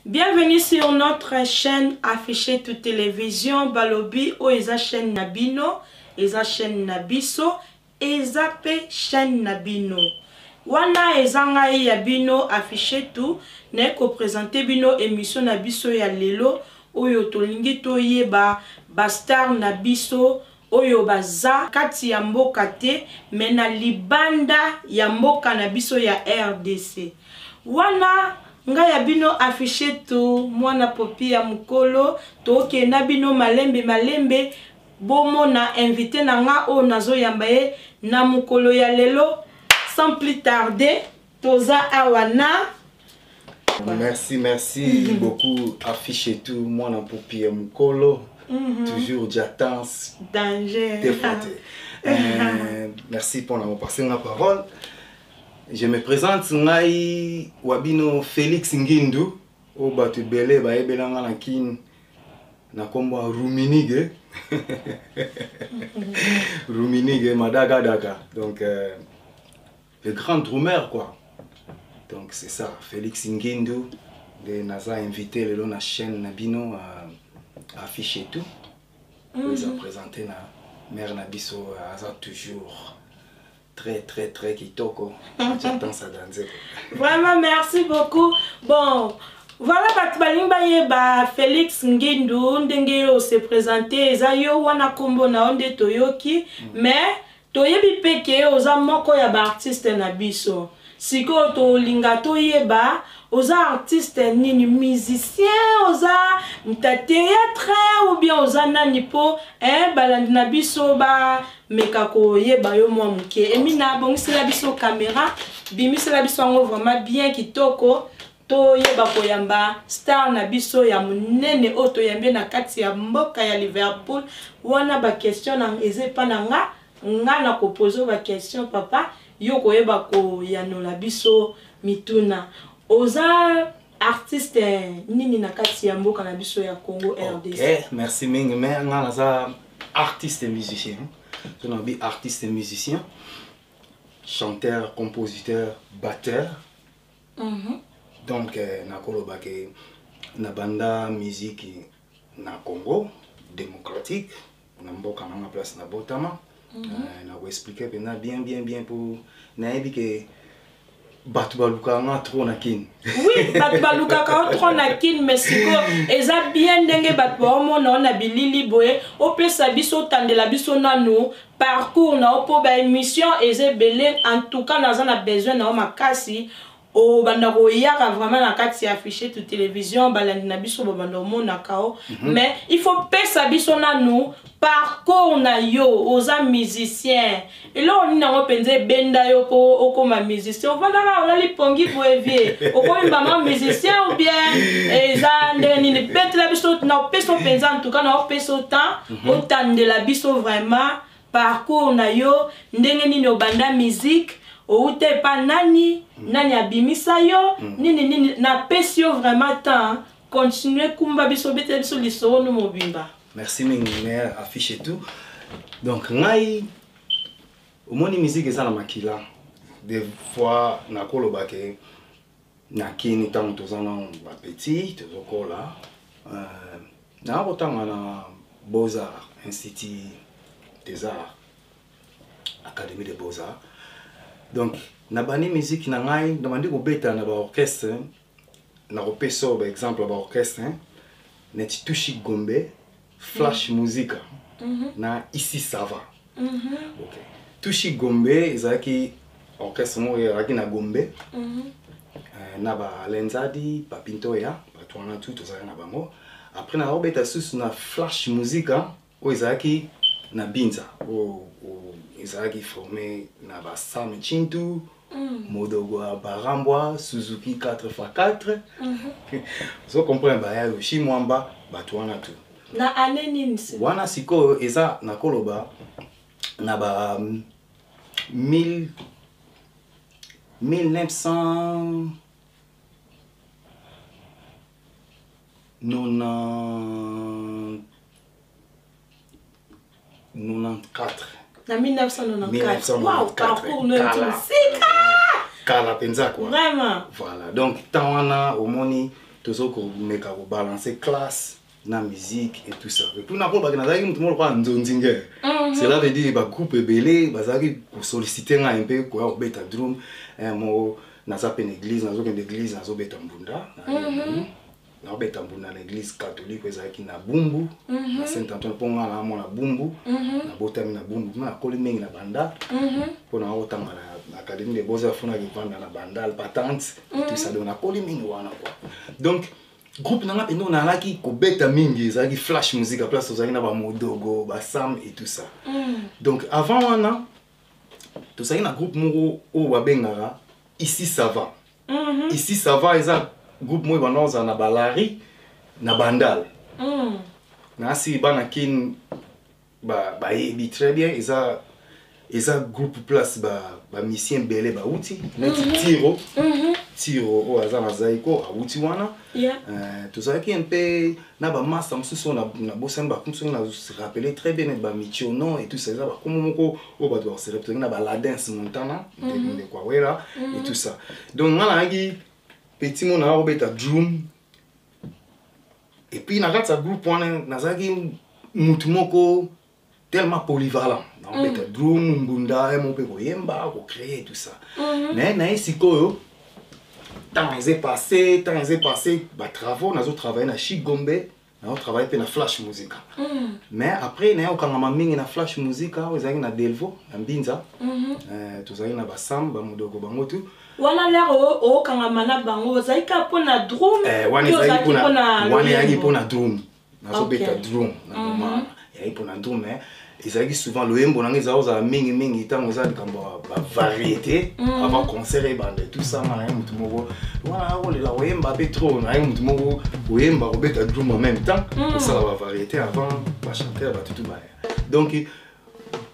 Bienvenue sur notre chaîne Affiché tout télévision balobi oyo eza chaîne na bino eza chaîne na biso eza pe chaîne na bino wana eza ngai ya bino Affiché tout naye ko présenter bino émission na biso ya lelo oyo tolingi toyeba ba star na biso oyo baza kati ya mboka te mais na libanda ya mboka na biso ya rdc wana ngai ya bino affiche to mwana popi ya mokolo tokende na bino malembe malembe bomona invité na nga oyo nazoyamba ye na mokolo ya lelo sans plus tarder toza awa na. Merci, merci beaucoup affiche et tout mwana popi ya mokolo. Toujours jatance danger te. Merci pour la passer la parole. Je me présente ngai wabino Félix Ngindu oyo bato ebele bayebelanga na Kin na kombo ya Ruminige. Ruminige Madagadaka. Donc le grand drummer quoi. Donc c'est ça, Félix Ngindu de naza invité lelo na chaîne na bino affiche et tout. Ils ont présenté na mère na biso aza toujours très très très kitoko. J'attends ça dans. Vraiment merci beaucoup. Bon, voilà bato balingi bayeba Félix Ngindu ndenge yo se présenter eza yo wana kombo na yo nde toyoki, mais toyebi pe ke oza moko ya ba artiste na biso. Sikoyo tolinga toyeba oza artiste nini, musicien, oza mta théâtre ou bien oza nani po hein, balandi na biso ba meka koyeba yo mwa moke. Emina bongisela biso caméra, bimisela biso yango vraiment bien kitoko toyeba koyamba star na biso ya monene oyo toyambi na kati ya mboka ya Liverpool. Wana ba question na eza epa na nga, nga na kopose ba question papa yo koyeba koyanola biso mituna. Oza artiste nini na kati ya mboka na biso ya Congo RDC? Ok, merci mingi. Mais nga naza artiste musicien. To na bi artiste musicien, chanteur, compositeur, batteur. Donc nakoloba ke na banda musique na Congo démocratique na mboka nanga place na botama. Na ko expliquer pena bien bien bien pour nayebi ke bato balukaka nga trop na Kin. Oui, bato balukaka yo trop na Kin, mais siko eza bien ndenge bato baomona na bilili boye opesa biso otandela biso nanu parcours na yo po ba émission eza ebele. En tout cas naza na besoin na yo makasi obanda koyaka vraiment na kati ya affiché to télévision balandi na biso babanda omonaka yo. Mais il faut pesa biso nanu parcours na yo, oza musicien eloko nini yango mpenza ebenda yo po okoma musicien? Ovandaka olali pongi boye vie okomi mama musicien ou bien eza ndenge nini? Betela biso na opesa mpenza, en tout cas na opesa temps otandela biso vraiment parcours na yo ndenge nini obanda musique, outa epa nani, nani abimisa yo, nini nini. Napesi yo vraiment temps, continue kumba biso, betela biso lisolo no mobimba. Merci mingi mère affiche et tout. Donc ngai omoni musique eza na makila. Des fois nakoloba ke na Kini ntango toza na ba petit tozokola, na kotanga na Beaux-Arts, Institut des Arts, Académie des Beaux-Arts. Donc na bandi musique na ngai, na bandi kobeta na ba orchestre, na kopesa ba exemple ya ba orchestre neti Tushi Gombe, Flash Musica na Ici ça va. Ok. Tushi Gombe ezalaki orchestre moko ezalaki na Gombe. Na ba Lenzadi, Papintoya, bato wana tu tozalaki na bango. Après na kobeta susu na Flash Musica oyo ezalaki na Binza, oyo ezalaki formé na ba Sam Chintu, Modogo ya Barambwa, Suzuki 4x4. Ozo comprendre ba ya Yoshi Mwamba, bato wana tu. Na année nini? Wana sikoyo eza nakoloba na ba 1000 1900 nona 94. Na 1994. Wow, parcours no sika. Kala penza quoi. Vraiment. Voilà, donc temps wana omoni Tozo komeka kobalancer classe na musique et tout ça. Et puis nakolobaki, nazalaki motu moko lokola nzonzinge. Cela veut dire bagroupe ebele bazalaki kosollicite ngai mpe koya kobeta drum. Moko naza mpe na église, nazokende église, nazobeta mbunda. Naobeta mbunda na église catholique oyo ezalaki na Bumbu, na Saint Antoine, mpo nga na mwana Bumbu. Nabotami na Bumbu, nga nakoli mingi na Bandal, mpo na kotanga na Académie de Beaux Arts, fonaki kovanda na Bandal, Patente et tout ça. Donc nakoli mingi wana quoi. Donc groupe nanga mpenza nalaki kobeta mingi ezalaki Flash Musique, place tozalaki na bamodogo, basam et tout ça. Donc avant wana tozalaki na groupe moko oyo babengaka Ici ça va. Ici ça va eza groupe moko ebanda kozala na balari na Bandal. Nasi bana Kini bayebi très bien. Eza groupe place bamusicien ebele bauti, neti Tiro. Tiro oyo aza na Zaiko awuti wana. Tozalaki mpe na bamasa mosusu oyo nabosani bakombo, soki na rappeler très bien, neti bamitiono et tout ça. Eza bakombo moko oyo bato bakose rappeler, na baladens Montana, ndeko awela et tout ça. Donc nga nayaki petit mo, naya kobeta drum. Et puis na kati ya groupe wana nazalaki mutu moko tellement polyvalent: naobeta drum, mbunda ye mo, mpe koyemba, kocréer, tout ça. Mais naye sikoyo, ntango eza passé, ntango eza passé, batravaux, nazotravaille na Chigombe, nazotravaille mpe na Flash Musica. Mais après naye kokangama mingi na Flash Musica oyo ezalaki na Delvo, na Mbinza. Tozalaki na basam, bamodoko, bango tu. Wana lere okangama na bango, ozalaki kaka mpo na drum? Wana ezalaki mpo na drum, nazobeta drum na moment wana, ezalaki mpo na drum. Mais ezalaki souvent loyembo nanga ezala kozala mingimingi ntango eza likambo ya bavariété avant concert ebanda et tout ça. Nga naye motu moko wana kolela, koyemba mpe trop. Naye motu moko koyemba, kobeta drum en même temps, kosala bavariété avant bachanteur batutu baya. Donc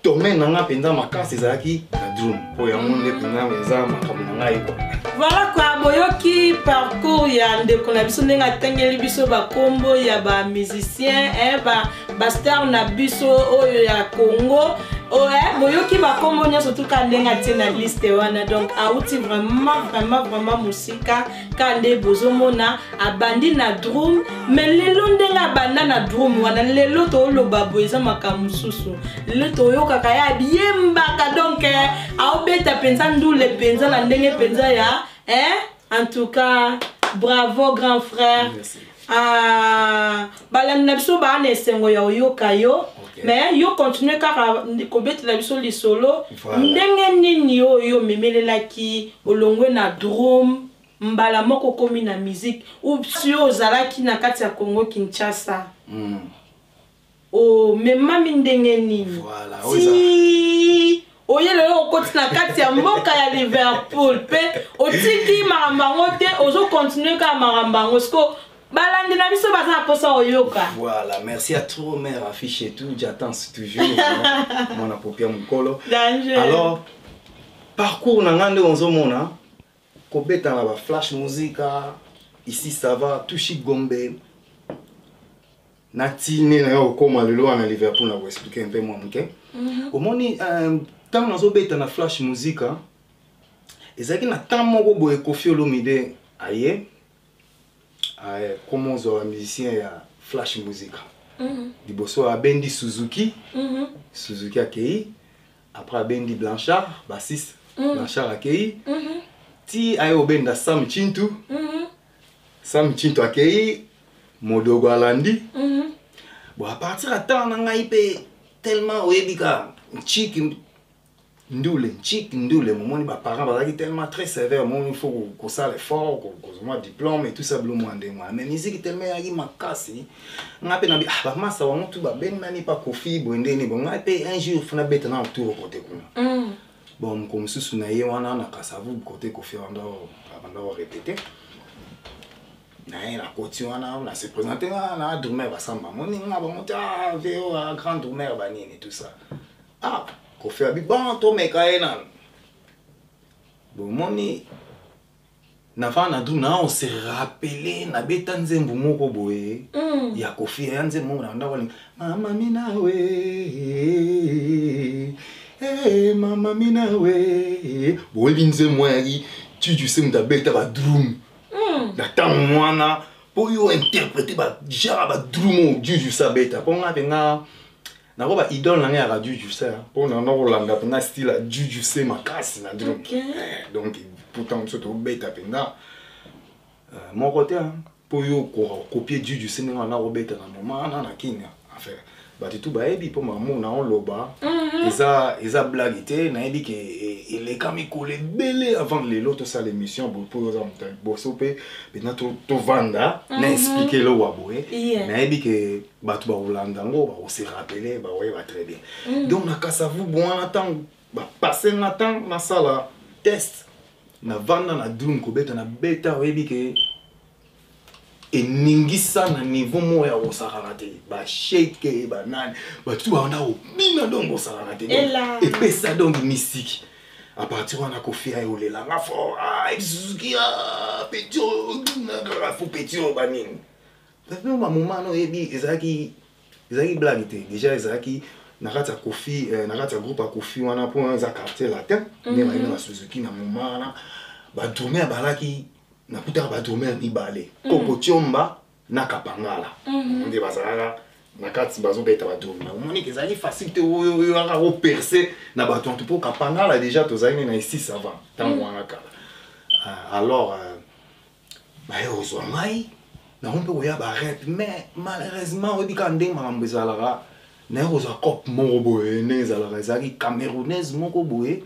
domaine na nga mpenza makasi ezalaki na drum, mpo yango nde mpenza eza makambo na ngai quoi. Voilà quoi, boyoki parcours ya ndeko na biso, ndenge atangeli biso bakombo ya bamusicien, bastar na biso oyo ya Congo. Boyoki bakombo nyonso tuka ndenge atie na liste wana. Donc auti vraiment, vraiment, vraiment mosika. Ka nde bozomona abandi na drum, mais lelo ndenge abanda na drum wana, lelo tooloba boye eza makambo mosusu. Lelo toyokaka ye abiyembaka, donc aobeta mpenza ndule mpenza na ndenge mpenza ya, hein? En tout cas, bravo, grand frère. Merci. Ah, balandi na biso baa na esengo ya oyoka yo. Mais yo continue kaka kobetela biso lisolo. Ndenge nini oyo omemelelaki, olongwe na drum, mbala moko okomi na musique? Ou si oyo ozalaki na kati ya Congo Kinshasa, omemami ndenge nini ti oye lelo okoti na kati ya mboka ya Liverpool, mpe otiki makambo yango te, ozocontinue kaka makambo yango? Siko balandi na biso baza na mposa oyoka. Voilà, merci à trop, mère affiche et tout, j'attends toujours mwana popia mokolo. Danger. Alors parcours na nga nde ozomona kobeta na baflash Musica, Ici ça va, Tushi Gombe, na tine na yo okóma lelo wana Liverpool, na koexplike mpe mwa moke. Omoni, ntango nazobeta na Flash Musica, ezalaki na temps moko boye Kofi Olomide aye koma ozwa bamusicien ya Flash Musica. Liboso abendi Suzuki. Suzuki akei, après abendi Blanchard, bassiste. Blanchard akei, ti aye obenda Sam Chintu. Sam Chintu akei, Modogo alandi. Bon, à partir ya temps na ngai mpe, tellement oyebi ka nchiki ndule, nchiki ndule, momoni baparent bazalaki tellement très sévère. Momoni, il faut kosala effort, kozwa mwa diplôme et tout ça, bilo mwa ndenge wana. Mais musique tellement eyaki makasi, nga mpe nabi: ah, bamasa bango tu babendani pa Kofi boye, ndeni bon, ngai mpe un jour fo nabeta na tour kote kuna. Bon, mokolo mosusu na ye wana na Kasavu, kote Kofi abanda korépéter na ye, nakoti wana, na se présente nga na drummer. Basamba moni nga, bango te: ah, veo grand drummer banini, tout ça. Ah, Kofi abi: bon, tomeka ye nanu. Bomoni, nafana na drum na, on se rappele nabeta nzembo moko boye ya Kofi, ya nzembo moko na ndako alinga: mama minawe, hey, mama minawe. Boyebi nzembo yaki tutu se moto abeta badrum na ntango wana. Mpo yo interpréter bagenre badrumo Juju Sabeta, mpo nga mpenza nako ba idole na ngai yaka Juju Se, mpo na kolanda mpenza style ya Juju Se makasi na drum. Donc pourtant biso tobeta mpenza moko te mpo yo copier Juju Se ndenge wana kobeta na moment wana na Kenya. Enfin, bato tu bayebi, mpo makambo na oloba eza blague te. Nayebi ke eleka mikolo ebele avant lelo tosala émission boye, mpo oza moto ya liboso mpe mpena tovanda na expliquer eloko ya boye. Nayebi ke bato bakolanda yango, bakose rappeler, bakoyeba très bien. Donc na Kasavubu wana, ntango bapase nga ntango nasala test, navanda na drum kobeta, na beta, oyebi ke eningisa na niveau moko ya kosakana te. Basheke, banani, bato tu banda kobina, donc kosakana te. Epesa donc mystique. À partir wana, Kofi aye olelanga fort: "Ah, Suzuki, ah, petit kaka fo, petit oyo banini." Bamoma wana, oyebi, ezalaki blague te. Déjà ezalaki na kati ya Kofi, na kati ya groupe ya Kofi wana, mpo eza Quartier Latin nde bayi na baSuzuki. Na moma wana, badrummer balaki, nakutaka badrummer mibale, Koko Tiomba na Kapangala, nde bazalaka na kati bazobeta badrum. Omoniki ezalaki facile te oyo oyo aka kopercer na bato antu, mpo Kapangala déjà tozalaki na esi avant ntango wana kala. Alors baye kozwa ngai nango mpe koya barep, mais malheureusement, oyebi kaka ndenge makambo ezalaka, naye kozwa cope moko boye. Ndenge ezalaka, ezalaki Camerounaise moko boye,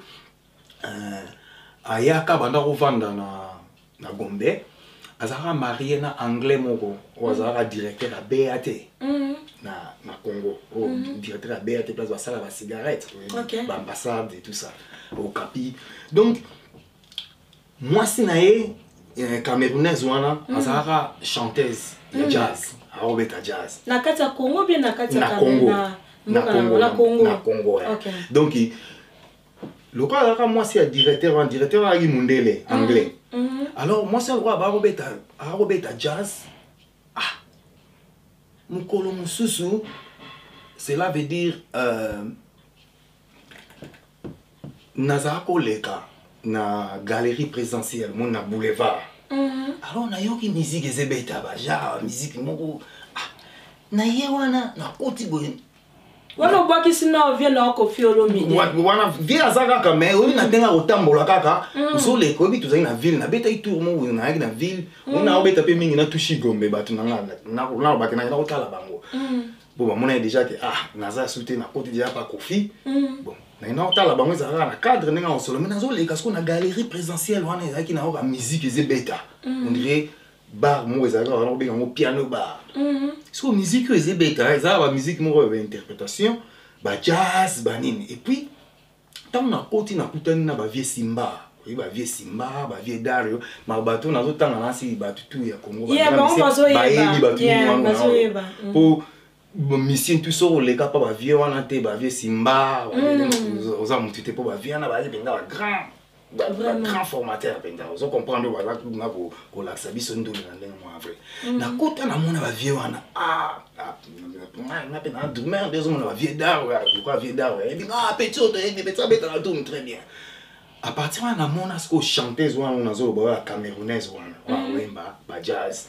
ayaka banda kovanda na Gombe, azalaka marié na Anglais moko oyo azalaka directeur ya BAT na Congo, oyo directeur ya BAT, place basala bacigarette, baambassade et tout ça, Okapi. Donc mwasi na ye Camerounaise wana azalaka chanteuse ya jazz, akobeta jazz. Na kati ya Congo bien na kati ya Congo? Na Congo, na Congo. Na Congo. Donc lokola azalaka mwasi ya directeur wana, directeur azalaki mundele anglais. Alors mwasi lokola akobeta jazz, ah, mokolo mosusu, cela veut dire nazala koleka na galerie présidentielle mo na boulevard. Alors nayoki musique ezebeta, bagenre musique moko, ah, na ye wana nakoti boye. Wana obwakisi na vieux na Kofi Olomide? Wana vieux aza kaka, mais oyebi, na ndenge akotambola kaka, ozoleka, oyebi, tozali na ville, nabetaki tour moko boye, nayaki na ville ona obeta mpe mingi natushi Gombe. Bato nanga nalobaki naki nakotala bango bo bamonaki déjà ke ah, naza su te, nakoti déjà pa Kofi. Bon, naye naotala bango, ezalaka kaka na cadre ndenge akosolo, mais nazoleka sikoyo na galerie présidentielle wana, ezalaki nayoka musique ezebeta, on dirait bar moko ezalaka wana, kobenga yango piano bar. Sikoyo musique oyo ezebeta, ezalaka bamusique moko ya bainterprétation, bajazz, banini. Et puis ntango nakoti, nakutani na bavieux Simba, oyebi bavieux Simba, bavieux Dario, ma bato nazotanga nasi, bato tu ya Congo bayebi bato wana, po musicien tu soki oleka mpa bavieux wana te, bavieux Simba, oza motu te, mpo bavieux wana bazali mpenza bagrand, grand formateur mpenza, ozo comprendre, oyo baza kuna kolakisa biso ndule na ndenge mwa vrai. Nakota, namona bavieux wana, nga mpe na drummer nde ozomona bavieux Daro, lokola vieux Daro ayebi nga: "Petit oyo toyebi, petit abeta na drum très bien." À partir wana, namona sikoyo chanteuse wana nazoloba, oyo ya Camerounaise wana, oyo awemba bajazz.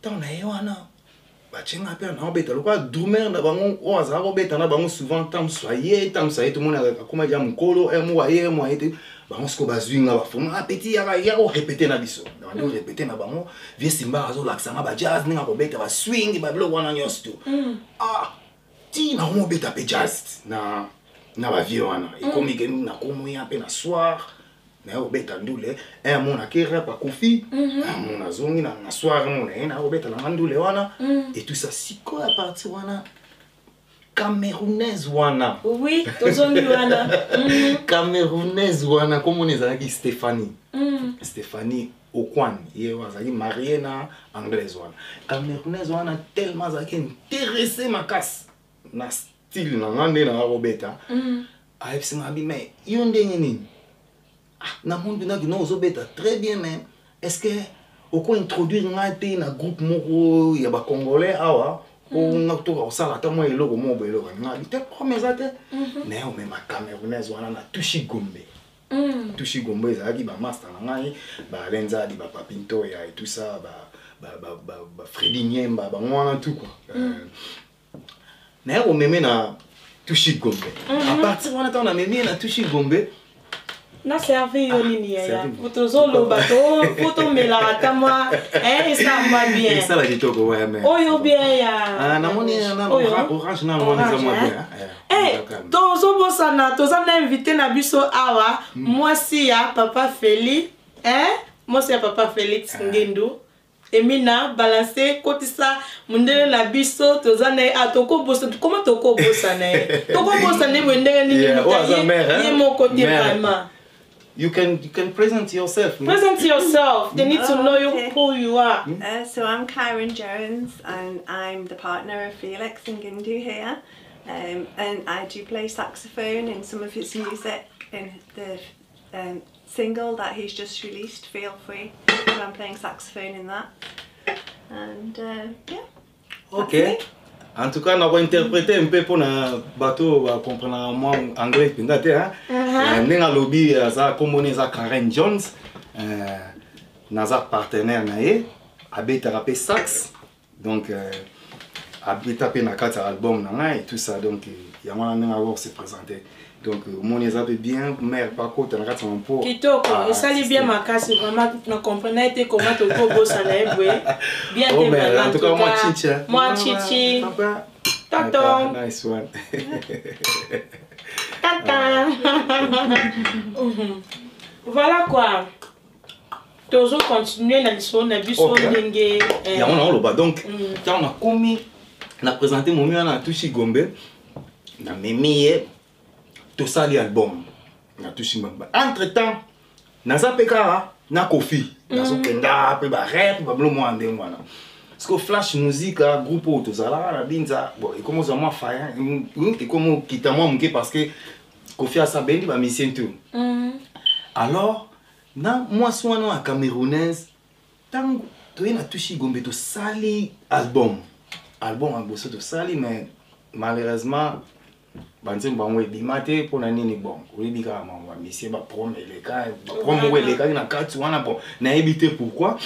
Ntango na ye wana, batienga mpe naobeta lokola drummer na bango oyo azala kobeta na bango souvent. Ntango mosusu aye, ntango mosusu aye, tomoni akoma dia mokolo ere moko aye, ere moko aye te. Bango sikoyo bazwi nga, bafonga: "Ah, petit, yaka, yaka orépéter na biso." Bandi orépéter na bango, vieux Simba azolakisa nga bajazz, ndenge akobeta baswing, babiloko wana nyonso tu. Ah, ti nakomi obeta mpe jazz na bavieux wana, ekomi ke nakomoya mpe na soir naye kobeta ndule amonaki rep akufi, amona azongi na soir mo naye naye kobeta nanga ndule wana et tout ça. Sikoyo à partir wana, Camerounaise wana, Oui, tozongi wana. Camerounaise wana komona ezalaki Stéphanie, Stéphanie Okwan. Ye oyo azalaki marié na Anglaise wana, Camerounaise wana, tellement azalaki intéressé makasi na style na nga nde nanga kobeta, ayebisi nga bi: "Mais yo ndenge nini? Ah, namoni mpena kino ozobeta très bien, mais est ce que oko introduire ngai te na groupe moko ya bacongolais awa, nga toka kosala ata mwa eloko moko boye?" Eloko nga bi te, problème eza te. Naye omema Camerounaise wana na Tushi Gombe. Tushi Gombe ezalaki bamaster na ngai, balenzadi, bapapinto ya et tout ça. Ba Fredi Nyemba, bango wana tout quoi. Naye komeme na Tushi Gombe. À partir wana, ntango namemi ye na Tushi Gombe, Na servi yo nini, yaya? Po tozoloba, po tomelaka ata mwa esala mwa bien. Esala kitoko, ouais, mais Oyo bien ya Ah, namoni na orange nano wana eza mwa bien. Eh, tozobosana, toza na invité na biso awa, mwasi ya papa Feli, hein? Mwasi ya papa Félix Ngindu. Emina balance, kotisa mondele na biso, toza na ye. Ah, tokobosa koma, tokobosana ye, tokobosana ye boye ndenge nini? Ye moko te vraiment. You can present yourself. Present yourself. They need to know you, who you are. So I'm Kyron Jones and I'm the partner of Felix Ngindu here. And I do play saxophone in some of his music in the single that he's just released, Feel Free. So I'm playing saxophone in that. And yeah. Ok. En tout cas, nakointerpréter mpe mpona bato bacomprenaka mwa anglais mpenza te. Ndenge alobi, aza nkomboni eza Karen Jones. Naza partenaire na ye, abetaka mpe sax, donc abeta mpe na kati ya album na ngai et tout ça. Donc yango wana ndenge ako se présenter. Donc omoni eza mpe bien, mare pakota na kati ya mampo. Kitoko, esali bien makasi vraiment. Na comprendre ete koma tokobosana ye boye bien te vraiment. En tout cas, moi chichi. Moi chichi. Tonton. Nice one. Tata, voilà quoi, tozo continuer na lisolo na biso ndenge. Yango na oloba. Donc ntango nakomi na présente momi wana na Tushi Gombe, namemi ye, tosali album na Tushi Gombe. Entre temps naza mpe kaka na Kofi, nazokenda mpe barep, babilo mwa ndenge wana. Parce que Flash Musica, groupe oyo tozalaka na Binza, bon, ekomi ozwa mwa faya, ekomi okita mwa moke parce que Kofi asabendi bamusicien tout. Alors na mwasi wana ya camerounaise, ntango toye na Tushi Gombe, tosali album ya liboso tosali, mais malheureusement banzembo yango ebima te. Mpona nini? Bon, oyebi kaka mambo bamusicien, baproblème eleka, baproblème moko elekaki na kati wana. Bon, nayebi te pourquoi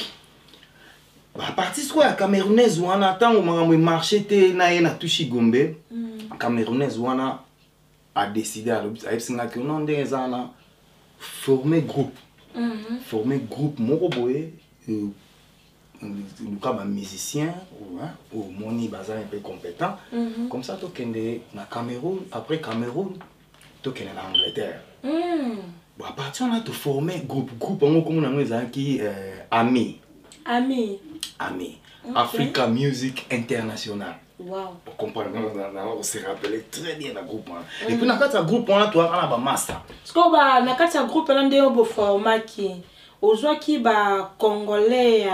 baparti sikoyo ya camerounaise wana, ntango makambo emarché te na ye na Tushi Gombe, camerounaise wana adécidé, ayebisi ngaki no ndenge eza wana, former groupe, former groupe moko boye, luka bamusicien omoni baza un peu compétent, comme ça tokende na Cameroun, après Cameroun tokende na Angleterre. Bon, à partir wana toforme groupe. Groupe yango komona yango ezalaki Ami. Ami. Ami, Africa Music International. Comprendre, on se rappelait très bien na groupe wana. Et puis na kati ya groupe wana toyaka na bamaster. Sikoyo na kati ya groupe wana, nde oyo boformaki, ozwaki bacongolais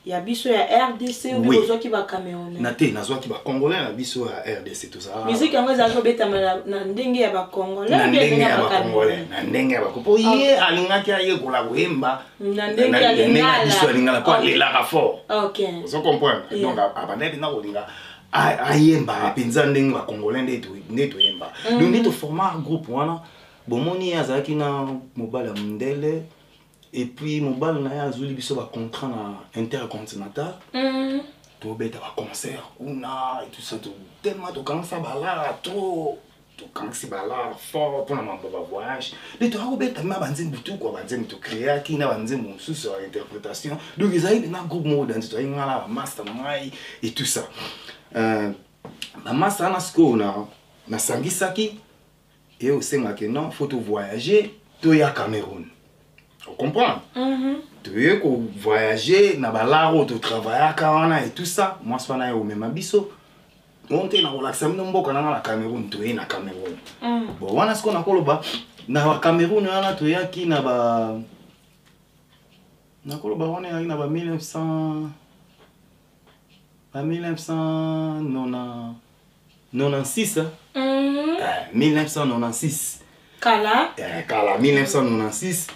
ya biso ya RDC ou Oui. ozwaki bacamerounais? Na te, nazwaki bacongolais na biso ya RDC. Tozala Musique yango ezalaki kobetama na ndenge ya bacongolais na ou bien ndenge ya bacongolais? Bacongolais, na ndenge ya bako, mpo ye alingaki ayekola koyemba Na ndenge ya na ndenge ya biso lingala. ya lingala, mpo alelaka fort. Ozo comprendre? Donc abandaki mpenza kolinga ayembaka mpenza ndenge bacongolais nde toyemba. Donc nde toforma groupe wana. Bomoni, ye azalaki na mobali ya mondele, et puis mobali na ye azwili biso bacontrat na Intercontinental. Tobeta baconcert kuna et tout ça. Tellement tokangisa balara trop, tokangisi balara fort mpona mambo ya bavoyage. Nde toya kobeta ma banzembo tu kua, banzembo tocréaki na banzembo mosusu ya interprétation. Donc ezali mpena groupe moko danse. Toyaki nga na bamaster na ngai et tout ça. Bamaster wana sikoyo nasangisaki e osengaki non, faut tovoyager, toya Cameroun, ocomprendre? Toye kovoyage na balare oyo totravaillaka wana et tout ça. Mwasi wana ye omema biso o te na kolakisa bino mboka nanga na Cameroun. Toye na Cameroun. Bon, wana sikoyo nakoloba na bacameroun wana toyaki na ba, nakoloba wana eyaki na ba 1900, ba 1996, 1996. Kala. Kala, 1996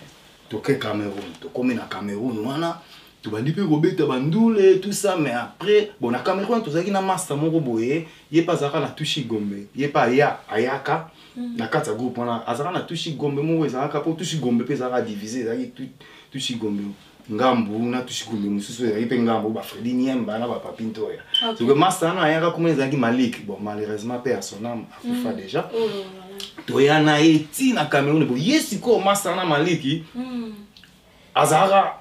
toke Cameroun. Tokomi na Cameroun wana, tobandi mpe kobeta bandule, tout ça. Mais après, bon, na Cameroun tozalaki na master moko boye, ye mpe azalaka na Tushi Gombe. Ye mpe aya ayaka na kati ya groupe wana, azalaka na Tushi Gombe moko ezalaka, mpo Tushi Gombe mpe ezalaka divise, ezalaki Tushi Gombe. Ngambu na Tushikumbi mosusu ezalaki mpe ngambu, baFredi Niemba na baPapi Ntoya. Soki masa wana ayaka kuma, ezalaki Malik. Bon, malheureusement mpe ya son âme, akufa déjà. Toya na ye ti na Cameroun. Bo ye sikoyo masa wana Maliki azalaka,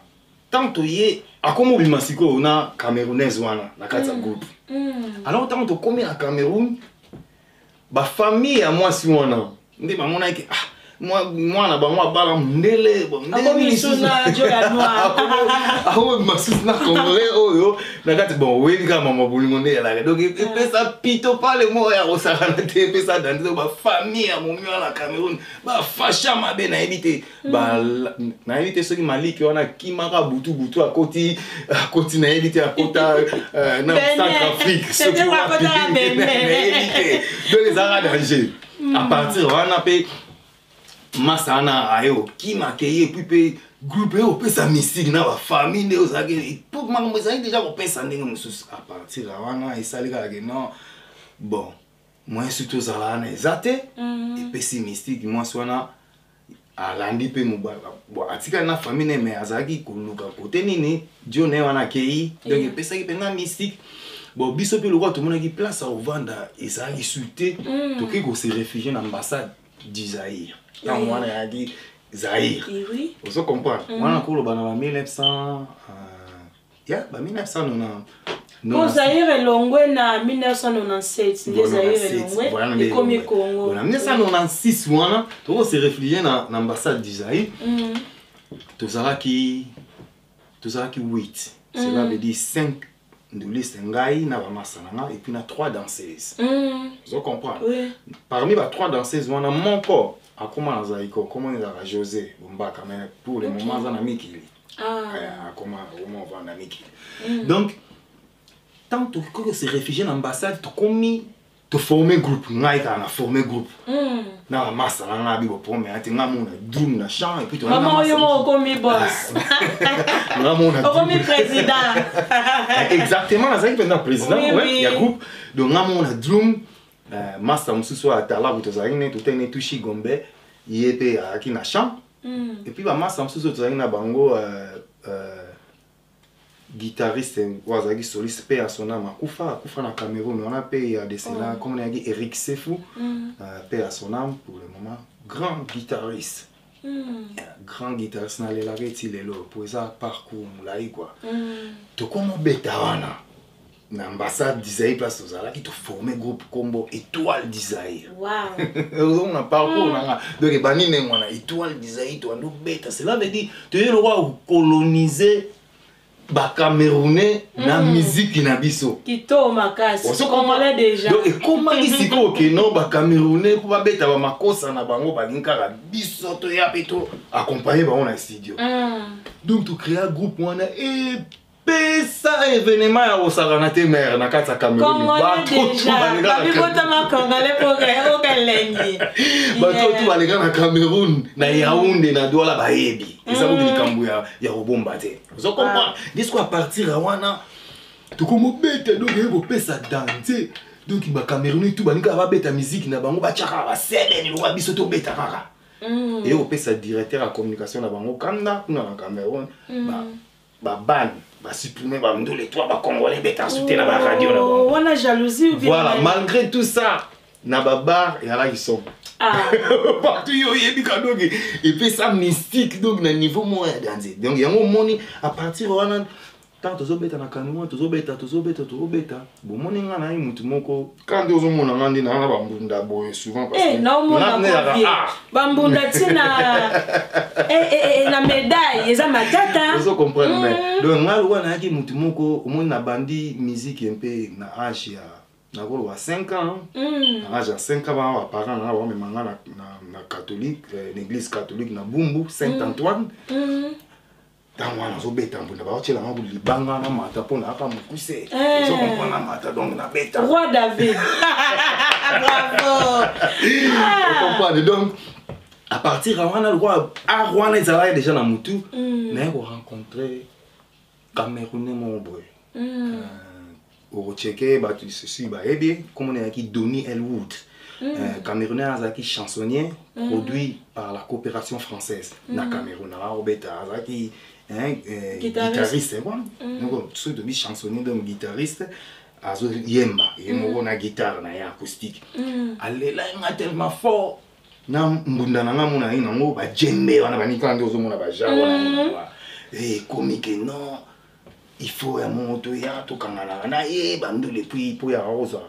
tant toye, akómi obima sikoyo na Camerounaise wana na kati ya groupe. Alors ntango tokómi na Cameroun, bafamille ya mwasi wana nde bamonaki: "Ah, mwana bango abala mondele." Akomi lisusu na jo ya noir. Akobima susu na Congolais oyo na kati. Bon, oyebi kaka mama bolingo nde elaka. Donc epesa pito pale moko ya kosakana te, epesa dande. Donc bafamille ya momi wana na Cameroun bafasha mabe. Nayebi te, nayebi te soki Maliki wana akimaka butu butu, akoti, akoti, nayebi te, akota na Benin. Centrafrique soki Peut-être wapi. akota na Benin. Nayebi te. Donc ezalaka danger. À partir wana mpe masa wana aye okimaka ye, et puis mpe groupe ye opesa mystique na bafamille nde ozalaki po makambo ezalaki déjà kopesa ndenge mosusu. À partir ya wana esali kaka ke non, bon, moyen surtout ozala wana eza te. Epesi mystique, mwasi wana alandi mpe mobali. Bon, atikali na famille ne, mais azalaki koluka kote nini dio na ye wana akei. Donc epesaki mpenza mystique. Bon, biso mpe lokola tomonaki place ya kovanda ezalaki su te, tokoki kose réfugier na ambassade du Zaïre. Ntango wana eyaki Zaïre. Ozo comprendre, wana koloba na ba 1900, ya ba 1990. Po Zaire elongwe na 1997, nde Zaire elongwe ekomi Congo. Na 1996 wana toko se réfugier na ambassade du Zaïre. Tozalaki 8, cela veut dire 5 nduliste, ngai na bamasa na nga, et puis na 3 danseuses. Ozo comprendre? Oui. Parmi ba 3 danseuses wana, moko akoma na Zaiko, komona ezalaka José Bombaka, mais pour le moment aza na mikili. Akoma ovanda na mikili. Donc tant tokoki se réfugier na ambassade, tokomi toforme groupe. Ngai kaka na forme groupe na bamasa na ngai, bibo prome ate ngai mona drum na chant, et puis mama oyo mo okomi boss. Nga mona okomi président. Exactement, nazalaki mpenza président ya groupe. Donc nga mona drum, masa mosusu oyo atalaku tozalaki ne totali ne Tushi Gombe, ye mpe azalaki na chant. Et puis bamasa mosusu oyo tozalaki na bango, guitariste oyo azalaki soliste mpe ya sonam, akufa, akufa na Cameroun wana mpe ya desela, comme nayaki Eric Sefu, mpe ya sonam pour le moment, grand guitariste. Grand guitariste, nalelaka eti lelo po eza parcours molai quoi. Tokoma obeta wana na ambassade du Zaïre, place tozalaki, toforme groupe kombo Étoile du Zaïre. Ozomona parcours nanga. Donc ebandi ndenge wana, Étoile du Zaïre, toandi obeta. Cela veut dire toye lokwa kocoloniser Bacamerounais na musique na biso. Kitoko makasi. Congolais déjà. Donc ekomaki sikoyo ke non, Bacamerounais mpo babeta bamakosa na bango, balingi kaka biso toya mpe to accompagne bango na studio. Donc tocréa groupe wana, epesa événement ya kosakana te mare na kati ya Cameroun. Babibotama Congolais po okelengi. Bato tu baleka na Cameroun, na Yaounde, na Douala, bayebi eza kutu likambo ya kobomba te. Ozo comprendre disco? À partir ya wana tokomobeta. Donc eye kopesa danger. Donc Bacamerounais tu balingi kaka babeta musique na bango, batiaka basebene lokola biso tobeta kaka. Eye kopesa directeur ya communication na bango kanda kuna na Cameroun, babane, basupprime bandole toi Bacongolais beta su te na baradio na bango. Wana jalousie ou bien? Voilà, malgré tout ça, na babar ezalaki somo. Partout yo oyebi ka. Donc epesa mystique, donc na niveau moko ya danger. Donc yango omoni, à partir wana, ntango tozobeta na Cameroun, tozobeta, tozobeta, tozobeta, bomoni nga na ye mutu moko ka nde ozomona nga nde naa na bambunda boye souvent parce que naomona nga nde ezalaka art. Bambunda ntina na médaille eza matata. Ozo comprendre? Mais donc nga lokola nayaki mutu moko, omoni, na bandi musique mpe na age ya, nakoloba, 5 ans. Na age ya 5 ans, bana baparent nanga bamema nga na catholique, na église catholique na Bumbu, Saint Antoine. Ntango wana nazobeta mbunda, baotielanga libanga na mata mpo nayaka mokuse. Ozo comprendre? Na mata, donc nabeta. Roi David, bravo. Comprendre? Donc à partir ya wana, lokola art wana ezalaki déjà na mutu, naye korencontre Camerounais moko boye. Okocheke bato ceci bayebi komona, eyaki Donny Elwood. Camerounais azalaki chansonnier produit par la coopération française na Cameroun. Akobeta, azalaki, hein, guitariste. Guitariste quoi. Donc soki tobi chansonnier, donc guitariste, azoyemba ye moko na guitare na ye acoustique. Alela nga tellement fort na mbunda na nga, mona ye nango bajembe wana, banika nde ozomona bagenre wana. Ekomi ke non, il faut ya moto ya tokanganaka na ye bandule, puis mpo yaka kozwa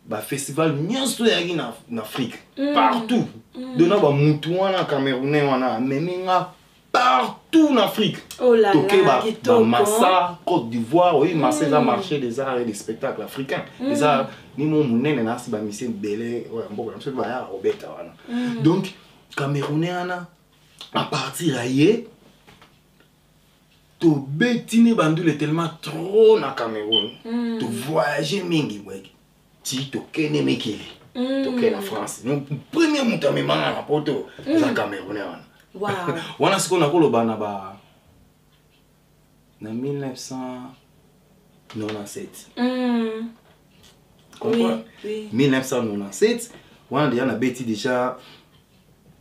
bafestival nyonso eyaki na Afrique, partout. Donc na bamutu wana camerounais wana amemi nga partout en Afrique. Oh là toke là, kitoko. Bamassa, Côte d'Ivoire. Oyi Massa eza marché des arts et des spectacles africains, eza nimo monene na asi bamisie ebele oyo ya mboka na biso bayaka kobeta wana. Donc camerounais wana, à partir ya ye, tobeti ne bandule tellement trop na Cameroun, tovoyage mingi boye ti tokende mikili, tokende na France. Donc premier moto amemanga na Poto eza camerounais wana. Wana sikoyo nakoloba na ba na 1997. Comprends? Oui. 1997 wana déjà nabeti, déjà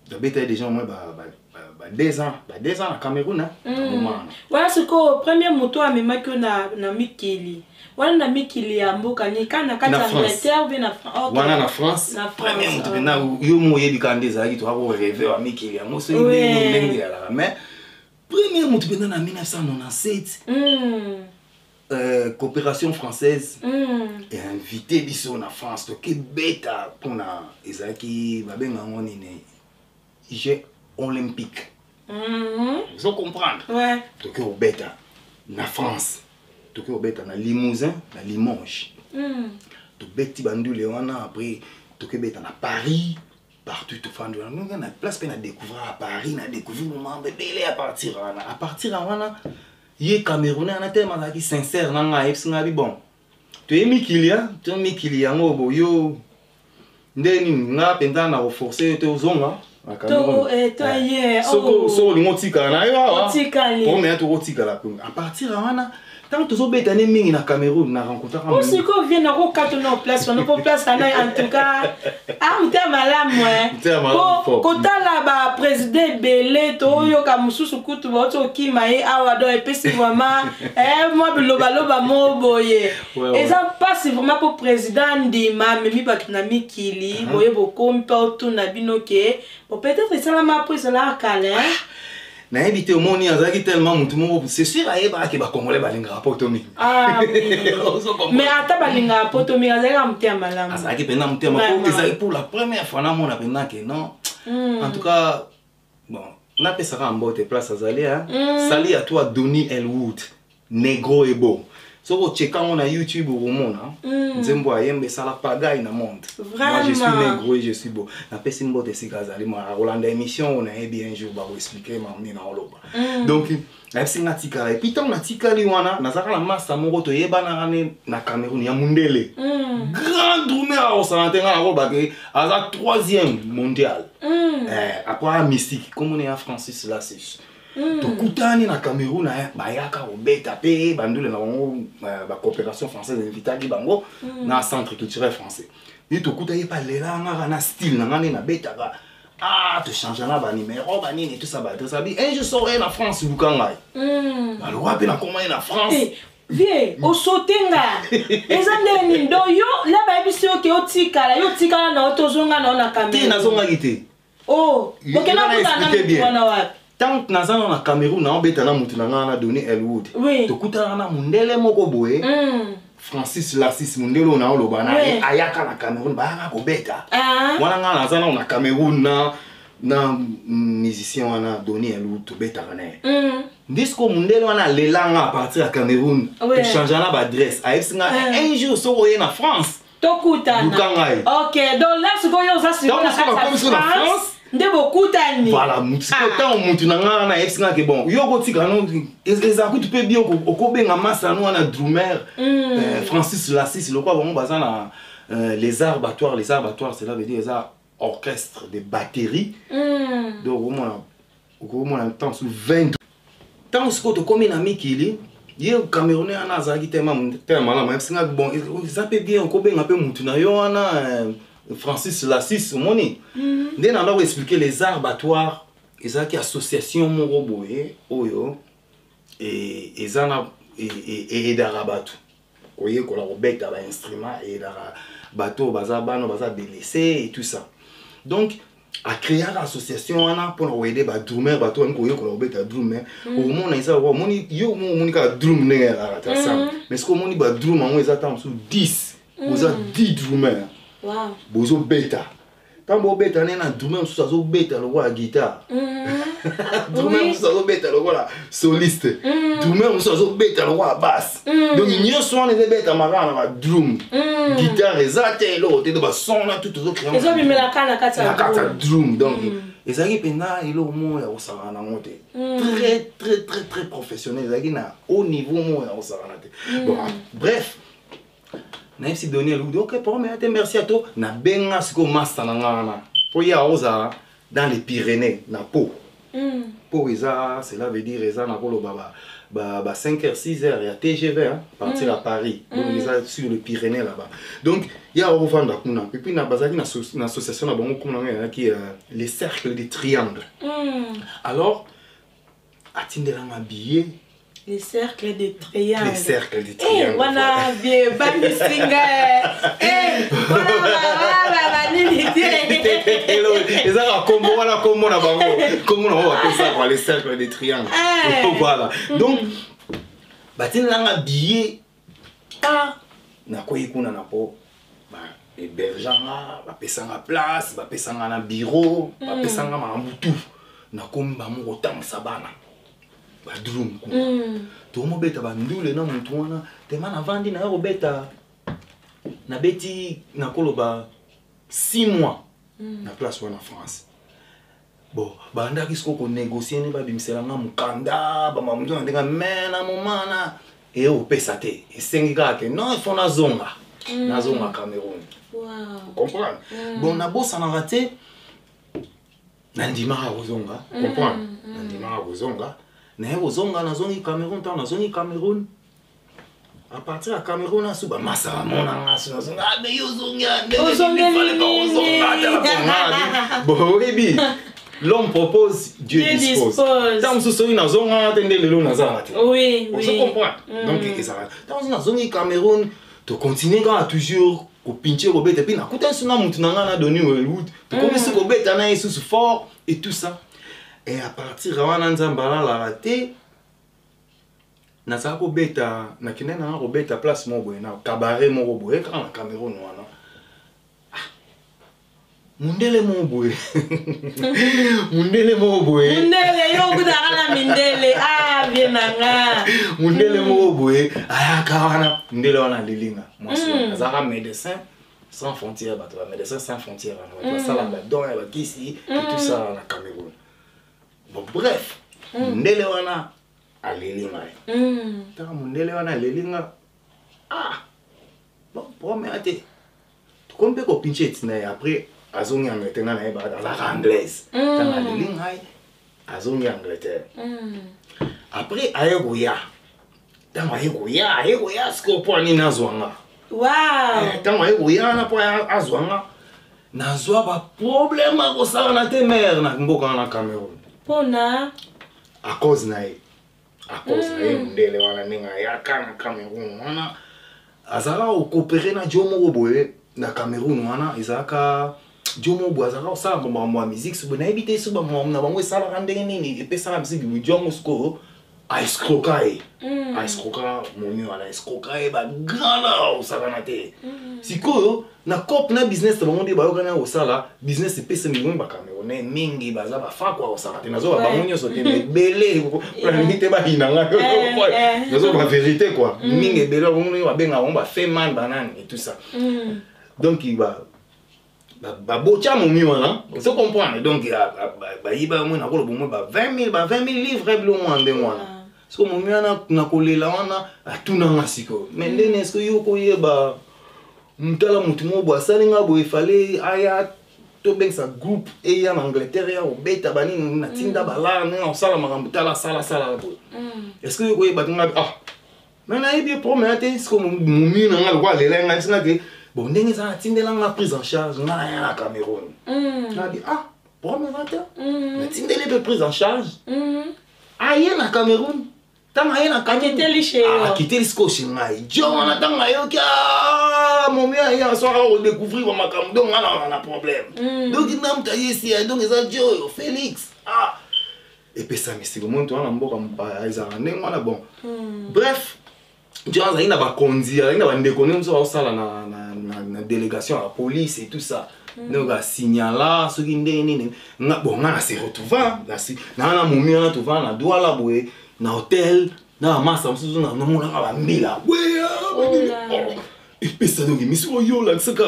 nabetaki déjà au moins ba 2 ans, ba 2 ans na Cameroun, hein, na moment wana. Wana sikoyo premier moto amemaki yo na mikili wana, na mikili ya mboka nini kaka na kati Na ya France. Angleterre ou bien na Ok. Wana na France. Na France, Premier moto ah. mpena yo mo oyebi kaka nde ezalaki, toka korêver wa mikili yango soki ndenge ndenge ezalaka, mais premier moto mpenza na 1997, coopération française einvité biso na France, tokebeta mpona ezalaki, babenga yango nini, Jeux olympique. Ozo comprendre? Toke kobeta na France, toke kobeta na Limousin, na Limoges. Tobeti bandule wana, après tokebeta na Paris, partout tofandi wana. Ndenge na place mpe na découvrir à Paris, na découvrir moment ebele. À partir wana, à partir ya wana, ye camerounais wana telema azalaki sincère na ngai, ayebisi ngai bi bon, toye mikili ya to mikili yango boyo nde nini, nga mpenza na koforce yo te ozonga na Cameroun. To ye, Soko oh. soko olingi otikala na yo awa, Otikali. po tokotikala kuna. À partir ya wana, ntango tozobeta ne mingi na Cameroun, na rencontraka Po sikoyo vie nakokata na place wana, po place wana en tout cas a motema malamu, eh. Motema malamu Po fort. kotala baprésident ebele, toyoka mosusu kutu bauti okima ye awa, donc epesi vraiment mwa bilobaloba mo boye. Eza mpasi vraiment mpo président ndima amemi bato na mikili boye, bokomi mpe otuna bino ke bon, peut-être esalama mpo ezalaka kala, hein? Nayebi te, omoni azalaki tellement motu moko, c'est sûr ayebaka ke bacongolais balingaka poto mingi. Ah, oui. Ozo comprendre? Mais ata balingaka poto mingi, azalaki motema malamu. Azalaki mpenza motema po Vraiment. ezalaki pour la première fois namona mpenza ke non, en tout cas bon, napesaka mbote place azali, hein. Sali à toi Donny Elwood, Negro Ebo. Soki ocheka yango na YouTube, okomona nzembo ayemba esala pagaille na monde. Moi je suis négro et je suis beau. Napesi mbote esika azali, ma akolanda émission oyo, nayebi un jour bakoexpliquer mamni na oloba. Donc nayebisi nga tikala, et puis ntango natikali wana, nazalaka na masa moko toyebanaka ne na Cameroun ya mundele, grand drummer, akosala te, nga nakolobake aza troisième mondial. Après aya mystique, komona ya Francis Lasis. Tokutani na Cameroun, bayaka kobeta mpe bandule na bango, bacoopération française invitaki bango na centre culturel français. Ni tokuta ye pa lela ngaka na style na nga nde nabetaka. Ah, tochange na banimero banini, tout ça, baadresse abi un jour soko ye na France, luka ngai. Baloka mpe nakoma ye na France. Eh, vie osote nga eza ndenge nini? Donc yo la bayebisi yo ke otikala, yo otikala na yo, tozonga na yo na Te. Cameroun. Nazongaki te. Oh, okenda Nga na kutana na expliqué mutu bien. wana wapi? Tant naza na Cameroun, naobeta na mutu na ngai na Donny Elwood. Tokutana na mundele moko boye, Francis Lasis, mundele oyo naoloba na ye. Ayaka na Cameroun, bayaka kobeta. Wana ngai naza nao na Cameroun na musicien wana Donny Elwood, tobetaka na ye. Nde sikoyo mundele wana alelanga à partir ya Cameroun. Tochange na baadresse, ayebisi nga un jour soki oye na France, Tokutana. luka ngai. Ok, donc là sikoyo oza sikoyo na Ntango sikoyo kati nakomi sikoyo ya na France, France, nde bokutani. Voilà, sikoyo Ah. ntango mutu na ngai wana ayebisi nga ke bon, yo okotika no, eza kutu mpe bien okobenga masano wana drummer, Francis Lasis, lokwa bango baza na les arts battoirs. Les arts battoirs, cela veut dire eza orchestre de batterie. Donc okomona ntango su 20, ntango sikoyo tokómi na mikili, ye camerounais wana azalaki tema malamu, ayebisi nga bon, eza mpe bien okobenga mpe mutu na yo wana. Francis Lassis, omoni. Nde na ndako expliquer les arts battoirs ezalaki association moko boye oyo eza na eaidaka bato koyekola kobeta bainstrument, eaidaka bato oyo baza bana, baza blessé et tout ça. Donc acréaka association wana mpona koaider badrummer, bato balingi koyekola kobeta drum. Mais omona eza lokola omoni yo mo omoni kaka drum ndenge ezalaka te ensemble, mais soki omoni badrum yango eza ntango mosusu 10, oza 10 drummer, bozobeta. Ntango bobeta nde na drummer mosusu azobeta lokola guitare, drummer mosusu azobeta lokola soliste, drummer mosusu azobeta lokola basse. Donc nyonso wana ezobetama kaka na badrum, guitare eza te, eloko te. To bason na tout tozocréer ezobimela kaka na kati na kati ya drum. Donc ezalaki mpenza eloko moko ya kosakana nango te, très très très très professionnel, ezalaki na haut niveau moko ya kosakana te. Bon, bref, nayebisi Daniel Udi: "Ok, problème te, merci." Ato nabenga sikoyo master na nga wana mpo ye akozala dans les Pyrénées, na Pau. Po eza, cela veut dire eza na koloba ba 5 heures, 6 heures ya TGV, hein, partir à Paris. Donc eza sur le Pyrénées là-bas. Donc ya akovanda kuna. Et puis na bazalaki na association na bango kuna ngo ezalaki les cercles des triangles. Alors atindelanga billet. Les cercles de triangle. Les cercles de triangle. Eh, wana bien bandisinga, eh wana banini te. Ezaka kombo wana, kombo na bango, kombo na bango bapesa quoi, les cercles de triangle. Voilà, donc batindelanga billet. Ah, nakoyi kuna na po bahébergeanga, bapesanga place, bapesanga na bureau, bapesanga makambo tout. Nakomi bango kotangisa bana badrum kuna. Tokomobeta bandule na motu wana tema. Navandi naye kobeta, nabeti nakoloba 6 mois na place wana France. Bon, bandaki sikoyo konégocier nde babimiselanga mokanda, bamamutu na ndenge. Mais na moment wana eye kopesa te, esengi kaka ke non, il faut nazonga, nazonga Cameroun. Comprendre? Bon, nabosanaka te, nandimaka kozonga, comprendre? Nandimaka kozonga, naye kozonga, nazongi Cameroun. Ntango nazongi Cameroun, à partir ya Cameroun, asu bamasa bamonanga asu nazonga: "Ah, mais yo ozongi Ozongeli nini? Bon, oyebi, l'homme propose, Dieu Dieu dispose. dispose. Ntango mosusu soki nazongaka te, nde lelo nazalaka te. Ozo comprendre? Donc ezalaka ntango mosusu nazongi Cameroun, tocontinue kaka toujours kopinche, kobeta. Puis nakutani so na mutu na ngai na Doni Hollywood, tokomi so kobeta na ye susu fort et tout ça. Et à partir ya wana, Nzambe alalaka te. Nazala kobeta, nakende nanga kobeta place moko boye, na cabaret moko boye kaka na Cameroun wana. Ah, mundele moko boye, mundele moko boye. Mundele, yo okutaka na mindele? Ah, bien na nga. Mundele moko boye ayaka wana. Mundele wana alelinga mwasi wana azalaka Médecin sans frontière. Bato ba Médecin sans frontière wana, bato basalaka badon ya bakisi et tout ça na Cameroun. Bon, bref, mundele wana aleli ngai. Taka mundele wana aleli nga. Ah bon, problème te, tokomi mpe kopinche etina ye. Après azongi Angleterre, ngai nayebaka azalaka anglaise. Ntango aleli ngai, azongi Angleterre. Après aye koya, ntango aye koya, aye koya sikoyo mpo anini? Azwa nga. Ntango aye koya wana mpo azwa nga, nazwa baproblème akosala te mare na mboka wana Cameroun. Mpona? À cause na ye, à cause na ye mundele wana, ndenge ayaka na Cameroun wana, azalaka kocoopérer na dio moko boye na Cameroun wana. Ezalaka dio moko boye azalaka kosala makambo ya musique. So boye nayebi te so bamakambo na bango esalaka ndenge nini, epesaka musique. Dio yango sikoyo aescroka ye, aescroka momi wana, aescroka ye bagrand osakana te. Sikoyo na cope na business na bango nde bayokani ya kosala business, epesa milimo. Bacamerounais mingi baza bafakwa kosala te, nazoba bango nyonso te, mais ebele nalingi te bayina ngai, nazoba vérité quoi. Mingi ebele bango ndenge babengaka bango bafeman banani et tout ça. Donc babotya momi wana, ozo comprendre? Donc bayiba yango, nakoloba omoi ba 20 000, ba 20 000 livre, bilo mwa ndenge wana. Siko momi wana na kolela wana atunanga sikoyo: "Mais ndeni, est-ce yo koyeba mutala motu moko boye asali nga boye? Efale aya tobengisa groupe eya na Angleterre ya kobeta banini, natinda balar ndenge akosala makambo, tala asalasala boye, est ce que yo koyeba te?" Nga: "Ah, mais nayebi ye, problème ya te." Siko momi na nga lokwa alela ngai, bisinga ke Bon, ndenge eza, natindelanga prise en charge, nga naya na Cameroun. Nabi, ah, problème eza te. Natindeli mpe prise en charge, aye na Cameroun. Ntango aye na Cameroun, Akiteli chez yo. Ah, akiteli sikoyo chez ngai. Jo wana, ntango ayoki, ah, momi aye, aswaka kodécouvrir bamakambo. Donc nga na na problème. Donc na moto ayesi ya, donc eza jo oyo Félix. Ah, epesami siko moto wana, mboka mopaya ezalaka ndenge wana. Bon, bref, jo azalaki na bakonzi, azalaki na bandeko ndenge mosusu baosala na délégation ya police et tout ça. Donc asignala soki ndenge nini. Bon, nga na se retrouva naa na momi wana, tovanda na Douala boye, na hotel na bamasa mosusu, namonaka bambila. Oh. Epesa, donc misi oyo olakisaka,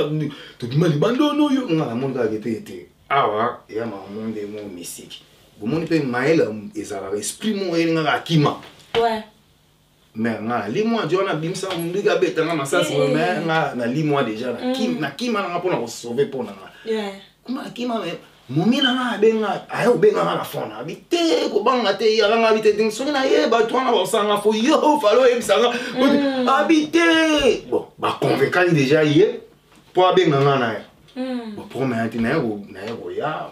tobima libanda ono oyo nga namoni kaka ete ete awa eya makambo nde mo misiki bomoni mpe mayele ezalaka, esprit moko eyelingaka akima. Mais nga nalimwa, jo wana abimisa munduki, abetanga masasi. Mais nga nalimwa déjà, nakima nanga mpona kosauver mpo na nga. Kuma nakima, mais momi na nga abenga, aye obenganga na phone, abi te kobanga te, yakanga, abi te soki naye bato wana bakosanga fo yo fale oyebisanga, abi te. Bon, baconvaincaki déjà ye mpo abenganga na ye. Bon, problème ya te, naye koya,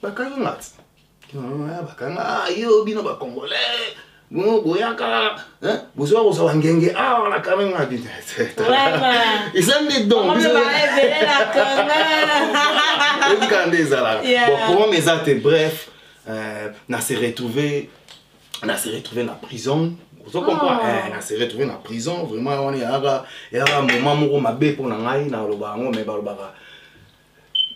bakangi nga ti bakanga. Ah, yo bino bacongolais bongo boyaka bozwa kozwa bangenge awa na kame nga bi. Eza nde don. Bango mpe baebele na Congo. Oyebika nde ezalaka. Bon, problème eza te. Bref, na se retrouvé na prison, ozo comprendre? Oh. Eh, na se retrouvé na prison vraiment. Wana eyaka moment moko mabe mpo na ngai, naloba yango. Mais balobaka: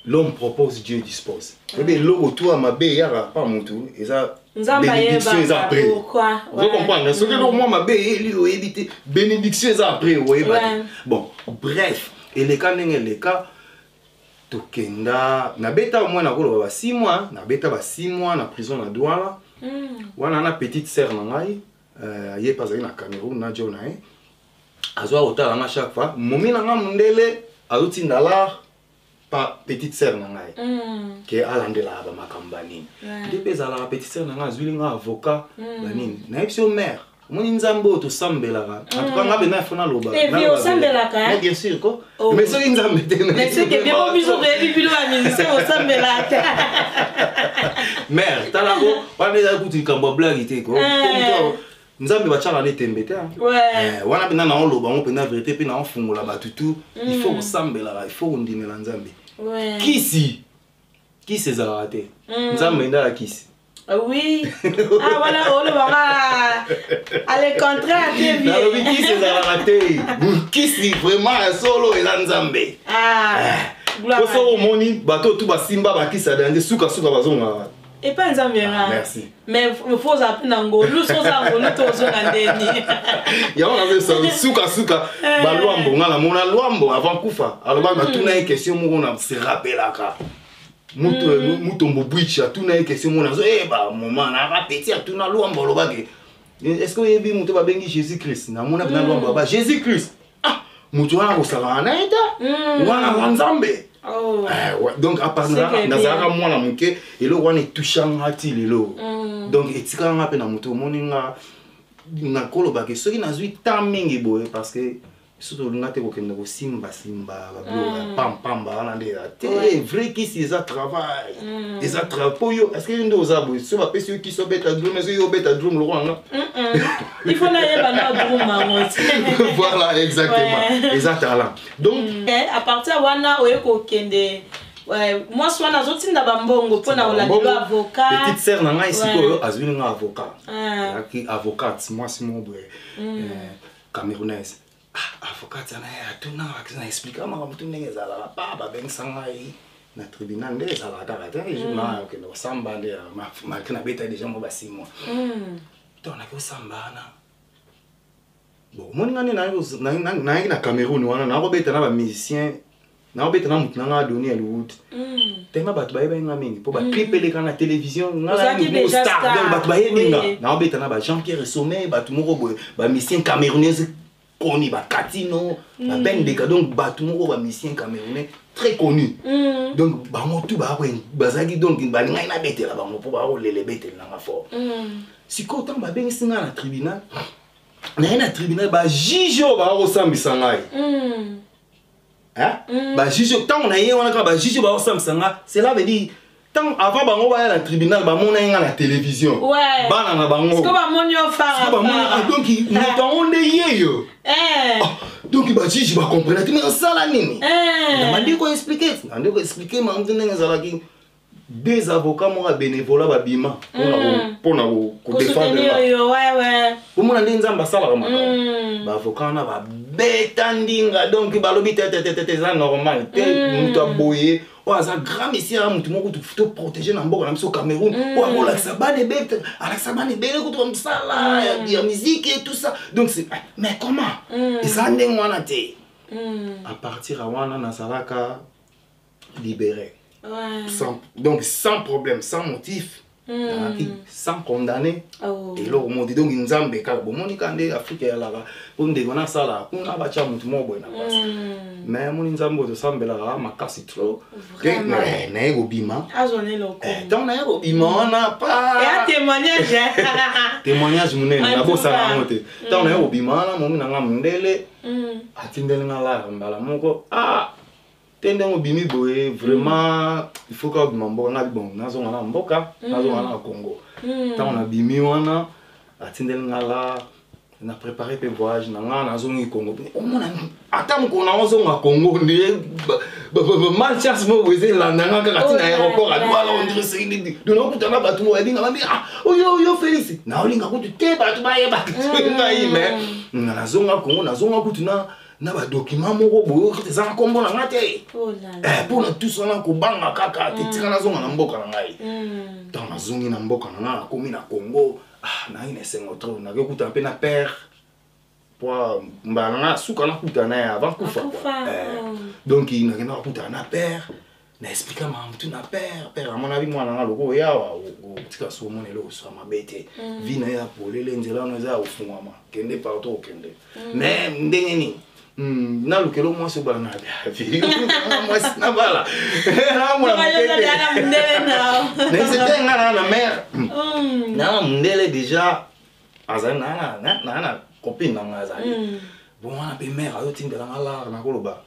l'homme propose, Dieu dispose. Oyebi eloko tu ya mabe eyaka pa motu, eza Nzambe bénédiction eza ayebaka après. pourquoi. Ozo comprendre? Soki eloko mwa mabe eyeli, oyebi te, bénédiction eza après, oyeba te. Bon, bref, eleka ndenge eleka. Tokenda, nabeta mwa, nakoloba ba 6 mois, nabeta ba 6 mois na prison na Douala. Wana na petite sœur na ngai, ye mpe azali na Cameroun na jo na ye, azwa kotala nga chaque fois. Momi na nga mondele azotinda lar pa petite sœur na ngai ke alandelaka bamakambo banini. Nde mpe ezalaka, petite sœur na ngai azwili nga avocat banini. Nayebi so mare, omoni Nzambe oyo tosambelaka, en tout cas nga mpenza ifo naloba. Eh, puis osambelaka, hein? Mais bien sûr ko. Oh. Mais soki Nzambe te. Mais c'est que bien biso toyebi bino bamusicien osambelaka te. Mare, talako wana ezali kutu likambo ya blague te ko. Eh. Nzambe batiaka nde tembe te, hein. Eh, wana mpenza naoloba yango mpenza vérité, mpe naofungola bato tu: il faut kosambelaka, il faut kondimela Nzambe. Kisi, kisi ezalaka te. Nzambe nde ala kisi. Oui. Ah, voilà, olobaka à le contraire te. Nalobi kisi ezalaka te. Kisi vraiment ya solo eza Nzambe. Ah, po soki omoni bato oyo tu basimba bakisi ya danger, sukasuka bazongaka epai Nzambe nga. Ah, merci. Mais faut ozala mpe na ngolu. So oza ngolu to ozonga ndeni. Yango nazoyesa, sukasuka balwambo, nga namona Lwambo avant kufa alobaka, batuna ye question moko na se rappelaka. Mutombo Bwitch atuna ye question moko, nazoyeba moment naka petit, atuna Lwambo, alobaki: est ce que oyebi moto babengi Jésus Christ? Namona mpena Lwambo aba Jésus Christ, ah, moto wana kosakana na ye te, wana wa Nzambe. Oh. Eh, ouais. Donc à part C'est que nazalaka bien. mwana moke, eloko wana etouchanga ti lelo. Donc etikala nga mpe na moto. Omoni nga nakolobaka soki nazwi temps mingi boye, parce que biso tolinga te kokende kosimbasimba babiloko ya pampamba wana nde eza te. Vrai kisi eza travail, eza travail. Mpo yo, est ce que yo nde oza boye, so bapesi yo kisi obeta drum, est ce que yo obeta drum lokola nga? Il faut nayeba na drum yango te. Voilà, exactement. Eza talent donc. Eh, à partir wana oye kokende, mwasi wana azotinda bambongo mpona kolandela avocat. Petite sœur na ngai sikoyo azwili nga avocat. Ah. Azalaki avocate, mwasi moko boye, camerounaise. Ah, avocate wana ye atuna na explika makambo tu ndenge ezalaka pa babengisa ngai na tribunal. Nde ezalaka kaka te jour na okende kosamba nde, malgré nabeta déjà mo ba 6 mois. To naki osamba wana. Bon, omoni nga nde nayaki na Cameroun wana, nakobeta na bamusicien, nakobeta na motu nanga Adoni Hollywood. Tellement bato bayebaki nga mingi mpo baclip eleka na télévision, nga Ozalaki nayaki moko déjà star. star. Donc bato bayebi nga. Nakobeta na ba Jean Pierre Sommet, bato moko boye, bamusicien camerounaise koni, bakatino, babendeka, donc bato moko bamusicien camerounais très connu. Donc bango tu bazalaki, donc balingai nabetela bango mpo bakolela ebeteli nanga fort. Sikoyo ntango babengisi ngai na tribunal, naye na tribunal, bajuge oyo baka kosambisa ngai. Hein? Bajuge, ntango na ye wana kaka bajuge baosambisa nga, cela veut dire ntango avant bango baya na tribunal, bamona ye nga na télévision. Bana na bango. Siko bamoni yo fara. Siko bamoni, ah, donc moto yango nde ye yo. Ah, donc bajuge bacomprena te, mais osala nini? Nabandi koexpliquer, nabandi koexpliquer makambo ndenge ezalaki. Deux avocats moko ya bénévolat babima mpona kodéfendre. Kosoutenir yo, ouais. Omona nde Nzambe asalaka makambo. Baavocat wana babeta ndinga, donc balobi te te te te te, eza normal te. Moto aboye oyo aza grand messie, aza motu moko toprotéger na mboka na biso Cameroun, oyo akolakisa bana ebele, alakisa bana ebele kutu bamosala ya musique et tout ça. Donc c'est, mais comment eza ndenge wana te? À partir ya wana nazalaka libéré sans, donc sans problème, sans motif, nazalaki sans condamné. Eloko moko. Donc Nzambe kaka bomoni kaka nde Afrique eyalaka mpo ndeko nasala kuna batya motu moko boye na place. Mais moni Nzambe oyo tosambelaka makasi trop te. Naye kobima. Azwa na eloko. Ntango naye kobima wana pa eya témoignage, hein. Témoignage monene. En tout Nabosana cas. yango te. Ntango naye kobima wana, momi na nga mondele atindeli nga lara mbala moko: ah te, ndenge obimi boye, vraiment il faut kaka obima mboka. Nga bon, nazonga na mboka, nazonga na Congo. Ntango nabimi wana, atindeli nga la, na préparé mpe voyage na nga, nazongi Congo. Omona ata mokolo na ozonga Congo, nde malchance moko boye eza elanda nga kaka ntina aéroport a Douala. On dirait soki donc nakutana bato oyo babinga babi: ah, oyo oyo Félix. Naolinga kutu te bato bayeba ngai, mais nga nazonga Congo, nazonga kutu na badocument moko boye oyo eza na nkombo na nga te. Oh là là. Mpo na tout wana kobanga kaka te, tika nazonga na mboka na ngai. Ntango nazongi na mboka na ngai, nakomi na Congo, ah, nayi na esengo trop. Nakokutana mpe na père po mbala na ngai suka nakutana na ye avant kufa quoi. Akufa. Donc nakenda kokutana na père, na explika makambo tu na père. Père amona bi mwana nga loko oyawa, otika so omona eloko so ya mabe te, vie na ye ya polele, nzela wana eza ya kofungwama, kende partout okende. Mais ndenge nini? Nalukela mwasi obala na mwasi nabala namona moke te. Mundele na Nayebisi te, nga naa na mare, naa na mondele déjà, azali naa na copine na nga azali bon wana mpe. Mare azotindela nga lar, nakoloba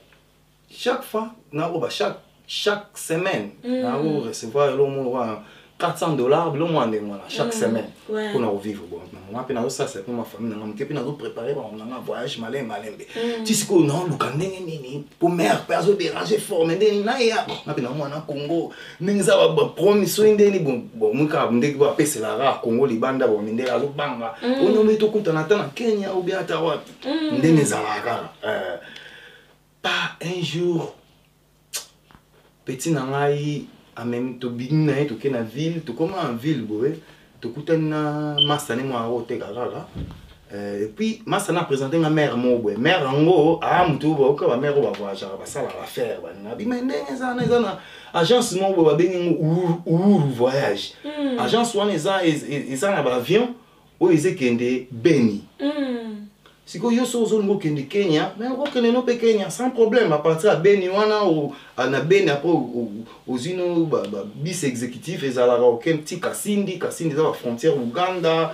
chaque fois, nakoloba chaque semaine nako recevoir eloko moko lokola 400 $, biloko mwa ndenge wana chaque semaine mpona kovivre. Bon, na moment mpe nazosalisa mpe ma famille na nga moke, mpe nazoprépare bango na nga voyage malembe malembe. Ti sikoyo naoluka ndenge nini mpo mare mpe azodéranger forme ndenge nini naya nga mpe namwana Congo ndenge eza bapromis soki ndenge nini. Bon, moi kaka ndenge bapeselaka Congo libanda, bon, mindele azobanga onombe tokutana ata na Kenya ou bien ata wapi, ndenge ezalaka kaka. Pas un jour, petit na ngai amemi, tobimi na ye, toke na ville, tokóma na ville boye, tokutani na masane moko akoteka kaka. Et puis masane aprésente nga mare moko boye. Mare yango aa motu oyo baoka, bamare oyo bavoyageaka, basalaka affaire baninga bima ndenge eza wana. Eza na agence moko boye babengi yango Uhuru Voyage. Agence wana eza na baavion oyo eza ekende Beni. Sikoyo yo so ozolinga okende Kenya, mais okokende no mpe Kenya sans problème à partir ya Beni wana. Na Beni après ozwi no bus exécutif ezalaka, okende ti Kasindi. Kasindi eza bafrontière Uganda.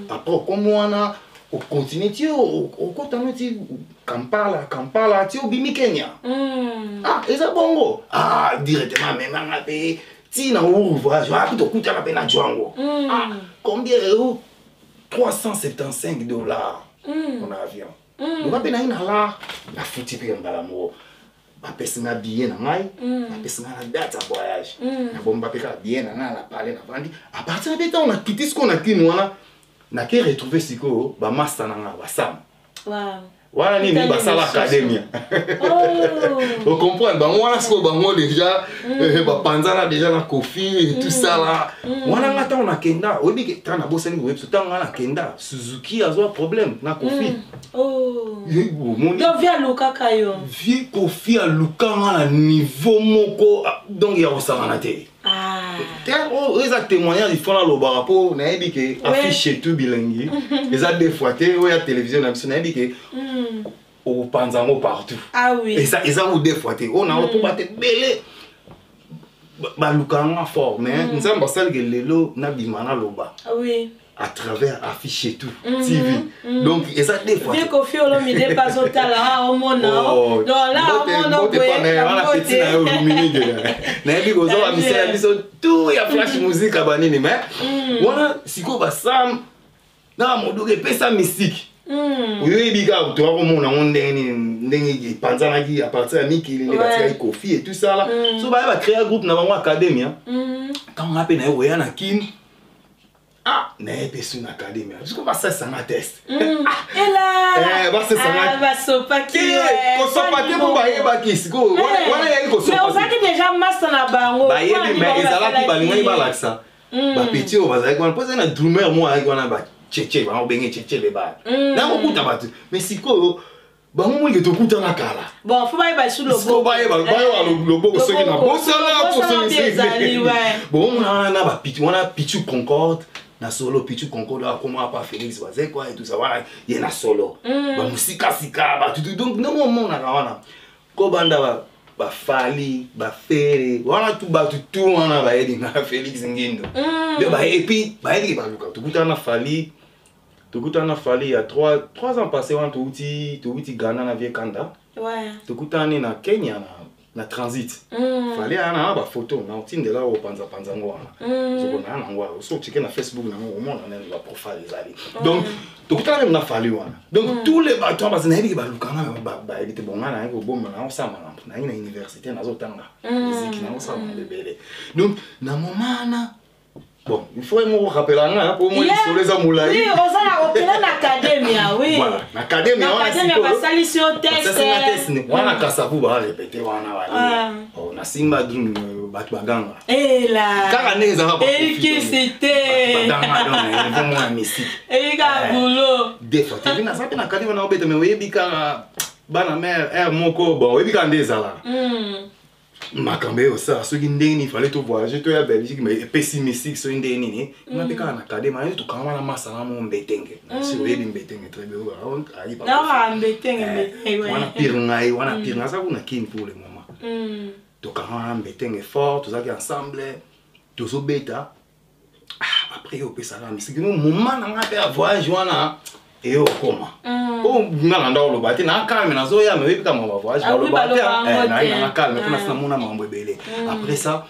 Après okomi wana, ocontinue ti okota no ti Kampala. Kampala ti obimi Kenya. Ah, eza bongo. Ah, directement amemanga mpe ti na Uhuru Voyage wana mpe tokutana mpe na jwango. Ah, combien? 375 $ mpona avion. Loka mpe naye na lar, nafuti mpe mbala moko, bapesi nga billet na ngai, bapesi nga na date ya voyage. Nabomba mpe kaka billet na ngai na pale, navandi. À partir mpe ntango nakiti sikoyo na kini wana, nake retrouve sikoyo bamasta na nga basam wana nini Otali basala lisusu. Academia. Ocomprendre bango wana sikoyo, bango déjà bapanzana déjà na Kofi et tout ça là. Wana nga ntango nakenda, oyebi ke ntango nabosani koyebi so, ntango nga nakenda, Suzuki azwa problème na Kofi. Ye, omoni. Donc vieux alukaka yo. Vieux Kofi alukanga na niveau moko, ah, donc ya kosangana te. Te, oyo eza témoignage, il faut nalobaka mpo nayebi ke affiche tout bilengi eza deux fois te. Oyo ya télévision na biso, nayebi ke okopanza yango partout. Ah oui. Eza ku deux fois te oyo nango mpo bato ebele balukaka nga fort, mais Nzambe asalike lelo nabima naloba. Ah oui. À travers Affiche et tout TV. Donc eza deux fois. Vieux Koffi Olomide pas otala omona. Oh, Donc là omona boye. Wana petit na yo Luminide. Nayebi kozwa misala biso tout ya flash musique banini mais wana sikoyo basam na moduka epesa mystique. Oyebi kaka toya komona yango ndenge nini, ndenge epanzanaki à partir ya mikili nde batikaki Koffi et tout ça là. So baya bacréa groupe na bango Academia. Ntango nga mpe naye koya na Kini, ah, naye mpe su na Academia siko basalisanga test. Ela basopaki. Kosopa te, mpo bayebaki sikoyo wana yaki kosopa. Ozalaki déjà master na bango. Bayebi, mais ezalaki balingaki balakisa bapetits oyo bazalaki wana, mpo ezali na drummer mo ayaki wana, bacheche bango benge cheche lebaya nakokuta bato. Mais sikoyo bango monike tokutana kala. Bon, faut bayeba su loboko, bayeba loboko soki na bosala. Bon, omona wana bapiti wana, Pichu Concorde na solo, Pichu Concorde akoma pa Félix Bazekwa et tout ça wana, ye na solo bamosikasika batutu. Donc ndenge omonaka wana kobanda baFally, baFerre wana, tu bato tu wana bayebi nga Félix Ngindo. Et puis bayebiki baluka tokutana na Fally, tokutana na Fally ya 3 ans passé wana, touti Ghana na vie Kanda. Tokutani na Kenya na transit. Fally aya na bafoto na otindela opanzapanza yango wana, ozokona nango awa so ocheke na Facebook nango, omona nene baprofile ezali. Donc tokutana même na Fally wana. Donc tous les bato wana baza nayebiki balukanga, bayebi te. Bonga nayebi kobomba, naosala makambo nayi na université, nazotanga musique, naosala makambo ebele. Donc na moment wana, bon, il faut moko rappela nga po moi lisolo eza molai. Oui, oza na okenda na Academia, oui. Voilà, na Academia wana. Sikoyo basalisi yo test wana, Kasavu barépété wana, wali nasimba drum, bato baganga. Ela kaka ndenge ezalaka. Elikisi te. Baganga, donc mwana mystique. Elika boulot. Des fois tevi naza mpe na Academia na obeta, mais oyebi kaka bana mare aire moko, bon, oyebi kaka nde ezalaka makambo eyo osala soki ndenge nini fallait tovoyage, toya Belgique, mais epesi mystique soki ndenge nini. Nga mpe kaka na Academia naye, tokanga wana masanga mo Mbetenge, si oyebi Mbetenge très bien. Wana pire ngai, wana pire ngai aza kuna Kini pour le moment. Tokanga wana Mbetenge fort, tozalaki ensemble, tozobeta. Après opesaka mystique no moment na ngai mpe ya voyage wana eyo okoma po nga na ndako oloba te na calme, nazoya, me oyebi kama bavoyage baloba te, nayi nanga calme mpo nasi namona makambo ebele. Après ça,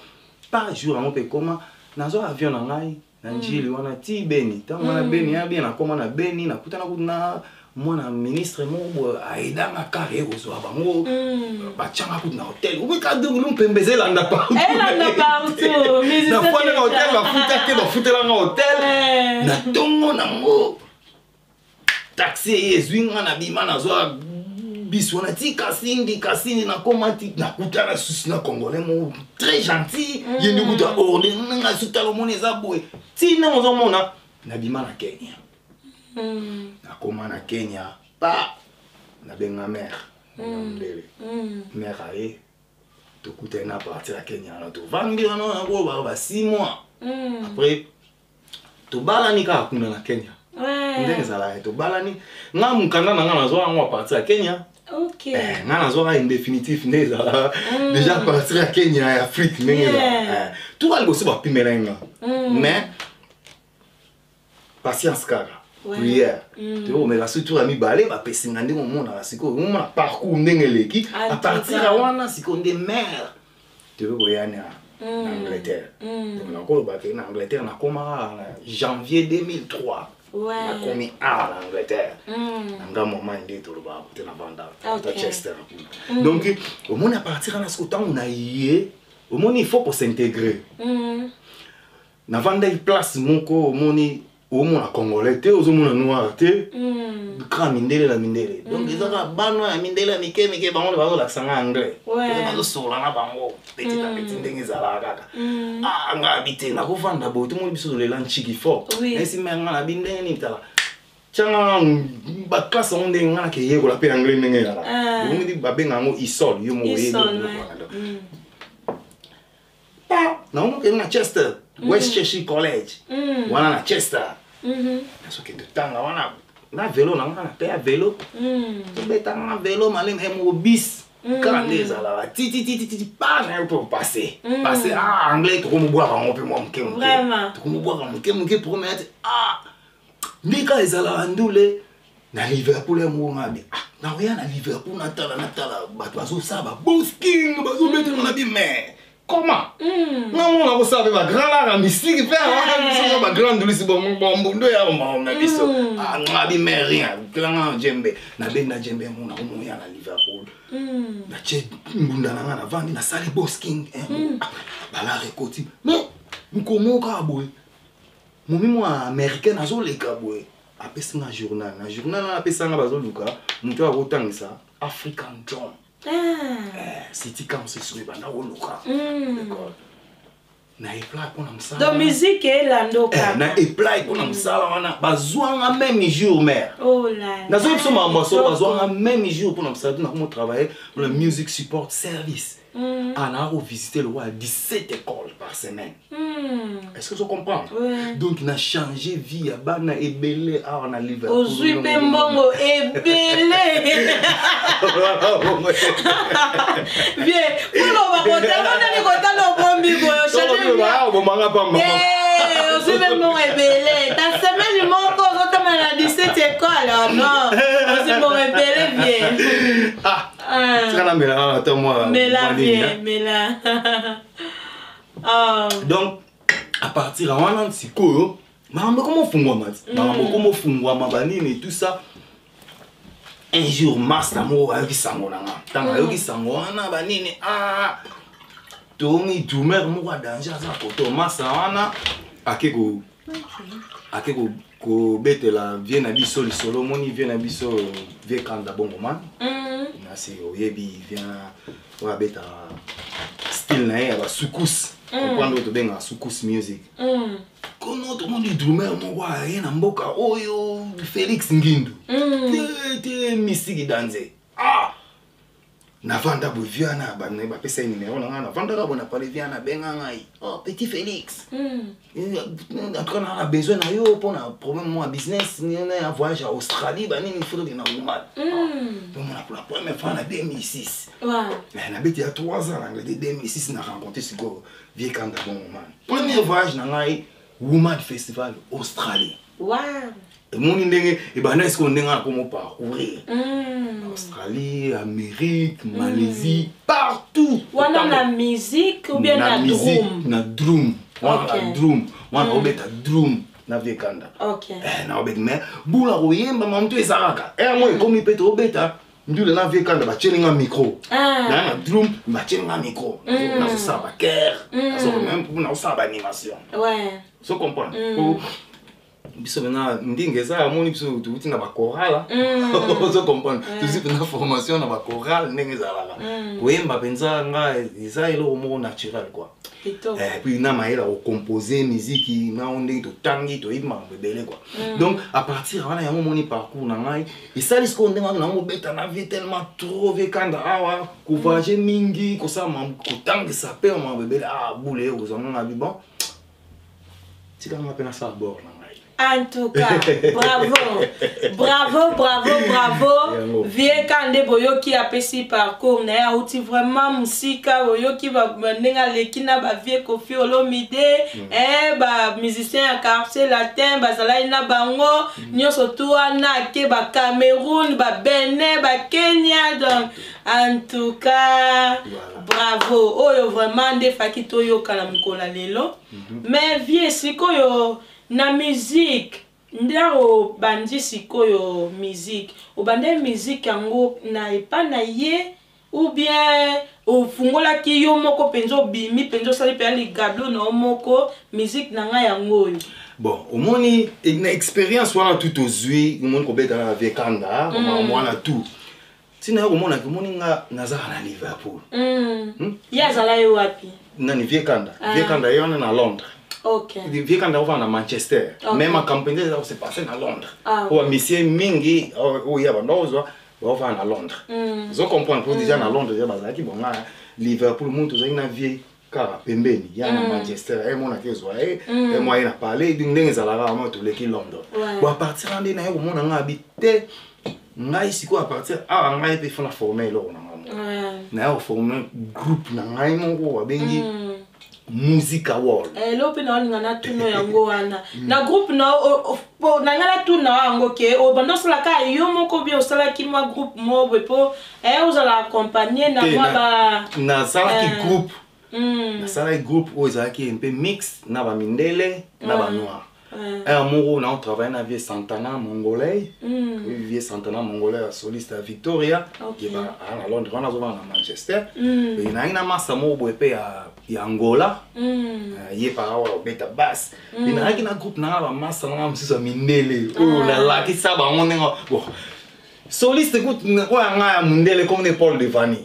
par jour yango mpe ekoma, nazwa avion na ngai na Njili wana ti Beni. Ntango wana Beni ya bien, nakoma na Beni, nakutana kutu na mwana ministre moko boye, aidanga kaka ye kozwa bango, batianga kutu na hotel. Obika lumpembe elanda partout, nafandi na hotel, bafuta te, bafutelanga hotel. Na ntongo nango taxi eye ezwi nga na bima, nazwa biso wana ti Kasindi. Kasindi nakoma ti nakutana susu na Congolais moko très gentil, ye nde kuta orle nanga sutala omona eza boye ntina ozomona. Nabima na Kenya, nakoma na Kenya pa nabenga mare mondele, mare aye, tokutani na partir ya Kenya wana, tovandi wana nakoba ba 6 mois. Après tobalani kaka kuna na Kenya. Ndenge ezalaka, tobalani, nga mokanda na nga nazwa yango à partir ya Kenya. Nga nazwaka indéfinitif nde ezalaka déjà à partir ya Kenya ya Afrique, ndenge ezalaka tuka liboso bapimelaki nga. Mais patience kaka, prière, tokomeka surtout ya mibale bapesi nga. Ndenge omonaka sikoyo, omona parcours ndenge eleki à partir ya wana. Sikoyo nde mare toyoki koyani na Angleterre. Donc nakoloba ke na Angleterre nakomaka na janvier 2003. Nakomi awa na Angleterre na nga mama nde tolobaka kote na vanda ta Chester kuna. Donc omoni à partir wana sikoyo, ntango na ye omoni il faut kos'intégrer. Navandaki place moko, omoni omona Congolais te, ozomona noir te, kaka mindele na mindele. Donc eza kaka bana ya mindele ya mike mike, bango nde bazolakisa nga anglais, bazosola na bango petit à petit, ndenge ezalaka kaka. Ah, nga abi te, nakovanda boye tomoni biso tolela ntiki fort. Nayesi me nga na bi ndenge nini, tala tianga baclasse yango ndenge nga nakeyekola mpe anglais ndenge ezalaka. Omoni babenga yango ESOL, yo moko oyebi. Naomokende na Chester, West Cheshire College wana na Chester. Nazokende tanga wana na velo na nga, na pe ya velo, tobetanga na velo maleme moko bis kaka nde ezalaka tititititi pa na yo mpe passe passe. Ah, anglais tokomobwaka yango mpe mwa moke moke, tokomobwaka moke moke. Premier te, ah. Ndika ezalaka ndule na Liverpool ya moko ngabi. Ah, nakoya na Liverpool natala natala bato bazosala ba busking bazobetela na bi mais comment nga mona kosala mpe bagrand lara mystique mpe biso bagrand ndulisi bombundo ya makambo na biso. Ah, ngabi mais rien kelanga djembe, nabenda djembe mona omoya na Liverpool, natie mbunda na nga, navandi, nasali busking, balare ekoti. Mais nkomo kaka boye, momi mwa américain azoleka boye, apesi nga journal. Na journal wana apesa nga, bazoluka moto oyo akotangisa African drum. City Council soki ebanda koluka école na apply mpona mosala. Donc musique elando kaka. Na apply mpona mosala wana, bazwanga même jour mare. Oh là. Nazoyi biso makambo ya solo, bazwanga même jour mpona mosala. Nakomo travailler mpona music support service. Ah, naa kovisite le roi 17 écoles par semaine. Est-ce que tu comprends? Ouais. Donc na changé vie ya bana ebele awa na Liverpool. Ozwi mpe mbongo ebele bien. Koloba kotala ndenge kotala obombi boye, ochange. Obomanga pamba. Ozwi mpe mbongo ebele ta semaine moko, ozotama na 17 école. Oh non, ozwi mbongo ebele bien. Ah, tika namela nano ata mwa. Mela bien, mela. Ah. Donc à partir ya wana sikoyo makambo ekoma ofungwama ti makambo ekoma ofungwama banini, tout ça. Un jour master moko ayoki sango na nga. Ntango ayoki sango wana banini, ah, tomi drummer moko ya danger aza koto. Master wana ake kobetela vieux na biso lisolo. Omoni vieux na biso, vieux Kanda Bongoman, nasi oyebi vieux oyo abetaka style na ye ya basoukous, comprendre, oyo tobengaka soukous music. Kono tomoni drummer moko aye na mboka oyo, Félix Ngindu, te te misiki danze. Ah, navanda boye, vieux wana bapesa ye numero na ngai. Navandaka boye na pale, vieux wana abenga ngai: "Oh, petit Félix, en tout cas naa na besoin na yo mpona problème moko ya business ya voyage ya Australie banini, faut tokende na Woman." Tomona pour la première fois na 2006. Nabeti ya 3 ans na Angleterre. 2006 na rencontré sikoyo vieux Kanda Bongoman. Premier voyage na ngai, Woman Festival, Australie. Emoni ndenge ebanda esiko, ndenge nakomo parcourir Australie, Amérique, Malaisie, partout. Wana na musique ou bien na drum? Na drum wana, na drum wana, obeta drum na vieux Kanda. Naobeta mais bula koyemba mamutu eza kaka ere moko ekomi mpe tobeta ndule na vieux Kanda, batielinga micro naa na drum, batielinga micro, nazosala bachœur, nazosala baanimation. So comprendre biso mpena ndenge eza, amoni biso touti na bachorale, ozo comprendre, tozwi mpena formation na bachorale ndenge ezalaka. Koyemba mpenza nga eza eloko moko naturel quoi. Puis na mayela kocompose musique nao, ndenge totangi, toyebi makambo ebele quoi. Donc à partir wana yango omoni parcours na ngai esali sikoyo ndenge wana nango obeta na vieux tellement trop, vieux Kanda awa, kovoyage mingi, kosala, kotangisa mpe makambo ebele. Ah, bule kozwanga nga bi bon, tikanga mpe nasala bord na ngai. En tout cas, bravo, bravo, bravo, bravo. Vieux Kande, boyoki apesi parcours na ye, auti vraiment mosika. Boyoki ndenge aleki na bavieux Koffi Olomide, ba musicien ya Quartier Latin bazalaki na bango nyonso tu wana, ake ba Cameroun, ba Benin, ba Kenya. Donc en tout cas, bravo. Oyo vraiment nde faki toyoka na mokolo ya lelo. Mais vieux, sikoyo na musique nde obandi sikoyo musique, obandi musique yango na epa na ye ou bien ofungolaki yo moko mpenza, obimi mpenza, osali mpenza ligablo na yo moko, musique na ngai yango oyo? Bon, omoni na expérience wana tu tozwi, omoni kobetana na vieux Kanda, mwana tu ntina yo komonaki, omoni nga nazaka na Liverpool. Ye azala ye wapi? Nani? Vieux Kanda. Vieux Kanda ye wana na Londres. Vieux Kanda ovanda na Manchester, mais makambo mpenza eza kose passer na Londres. Oyo bamisie mingi oyo ya banda ozwa baovanda na Londres, ozo comprendre, po déjà na Londres ya bazalaki bonga Liverpool. Muntu ozalaki na vieux kaka pembeni ya na Manchester, emonaki ezwa ye mwa ye na palais ndenge ezalaka wana, toleki Londres. Bon, à partir wana nde naye komona nga abi te, ngai sikoyo à partir awa ngai mpe fona forme eloko na ngai moko, naye koforme groupe na ngai moko babengi. Musica World. Elo mpe naolinga natuna yango wana na groupe na po na ngai natuna yango ke obanda osalaka yo moko bien, osalaki mwa groupe moko boye mpo ozala accompagné na mwa ba Nasalaki groupe. Nasalaki groupe oyo ezalaki mpe mix na bamindele na banoir. Un moko na travaille na vieux Santana Mongolais. Vieux Santana Mongolais ya soliste ya Victoria. Ye ba na Londres wana, azovanda na Manchester. Nayaki na masa moko boye mpe ya Angola. Ye par awa obeta basse. E nayaki na groupe nanga, bamasa nanga mosusu ya mindele oyo nalakisa bango ndenge. Bon, soliste kutu oyo ya ngai ya mundele comme ne Paul Devani.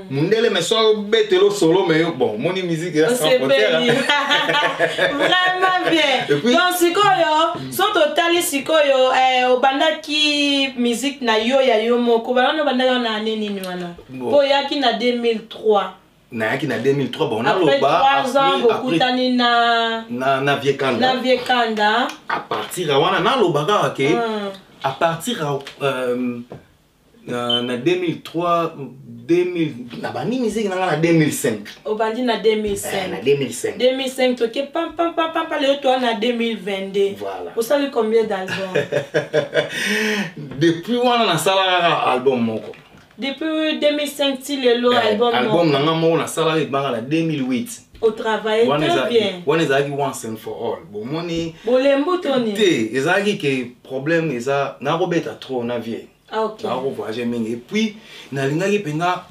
Mundele, mais so obetelo solo, mais yo bon, omoni musique eza sans frontière. Vraiment bien. Et puis- Donc sikoyo, so totali sikoyo, obandaki musique na yo ya yo moko bana, obandaki wana ane nini wana? Bon. Mpo oyaki na 2003. Nayaki na 2003. Bon, après naloba 3 ans bokutani na na vieux Kanda. Na vieux Kanda. À partir ya wana, naloba kaka ke à partir ya na 2003, 2000, na bandi musique nanga na 2005. Obandi na 2005. Na 2005. 2005, toke pam pam pam pam pam, lelo toa na 2022. Voilà. Osali combien d'albums? Depuis wana nasala kaka album moko. Depuis 2005 ti lelo, album Album moko. nanga moko nasalaka ebanga na 2008. Otravaille Wana très bien. Wana ezalaki Once and for All, bomoni. Bolembu toni? Te, ezalaki ke problème eza nakobeta trop na vieux. Ah, ok. Nakovoyage mingi et puis nalingaki mpenza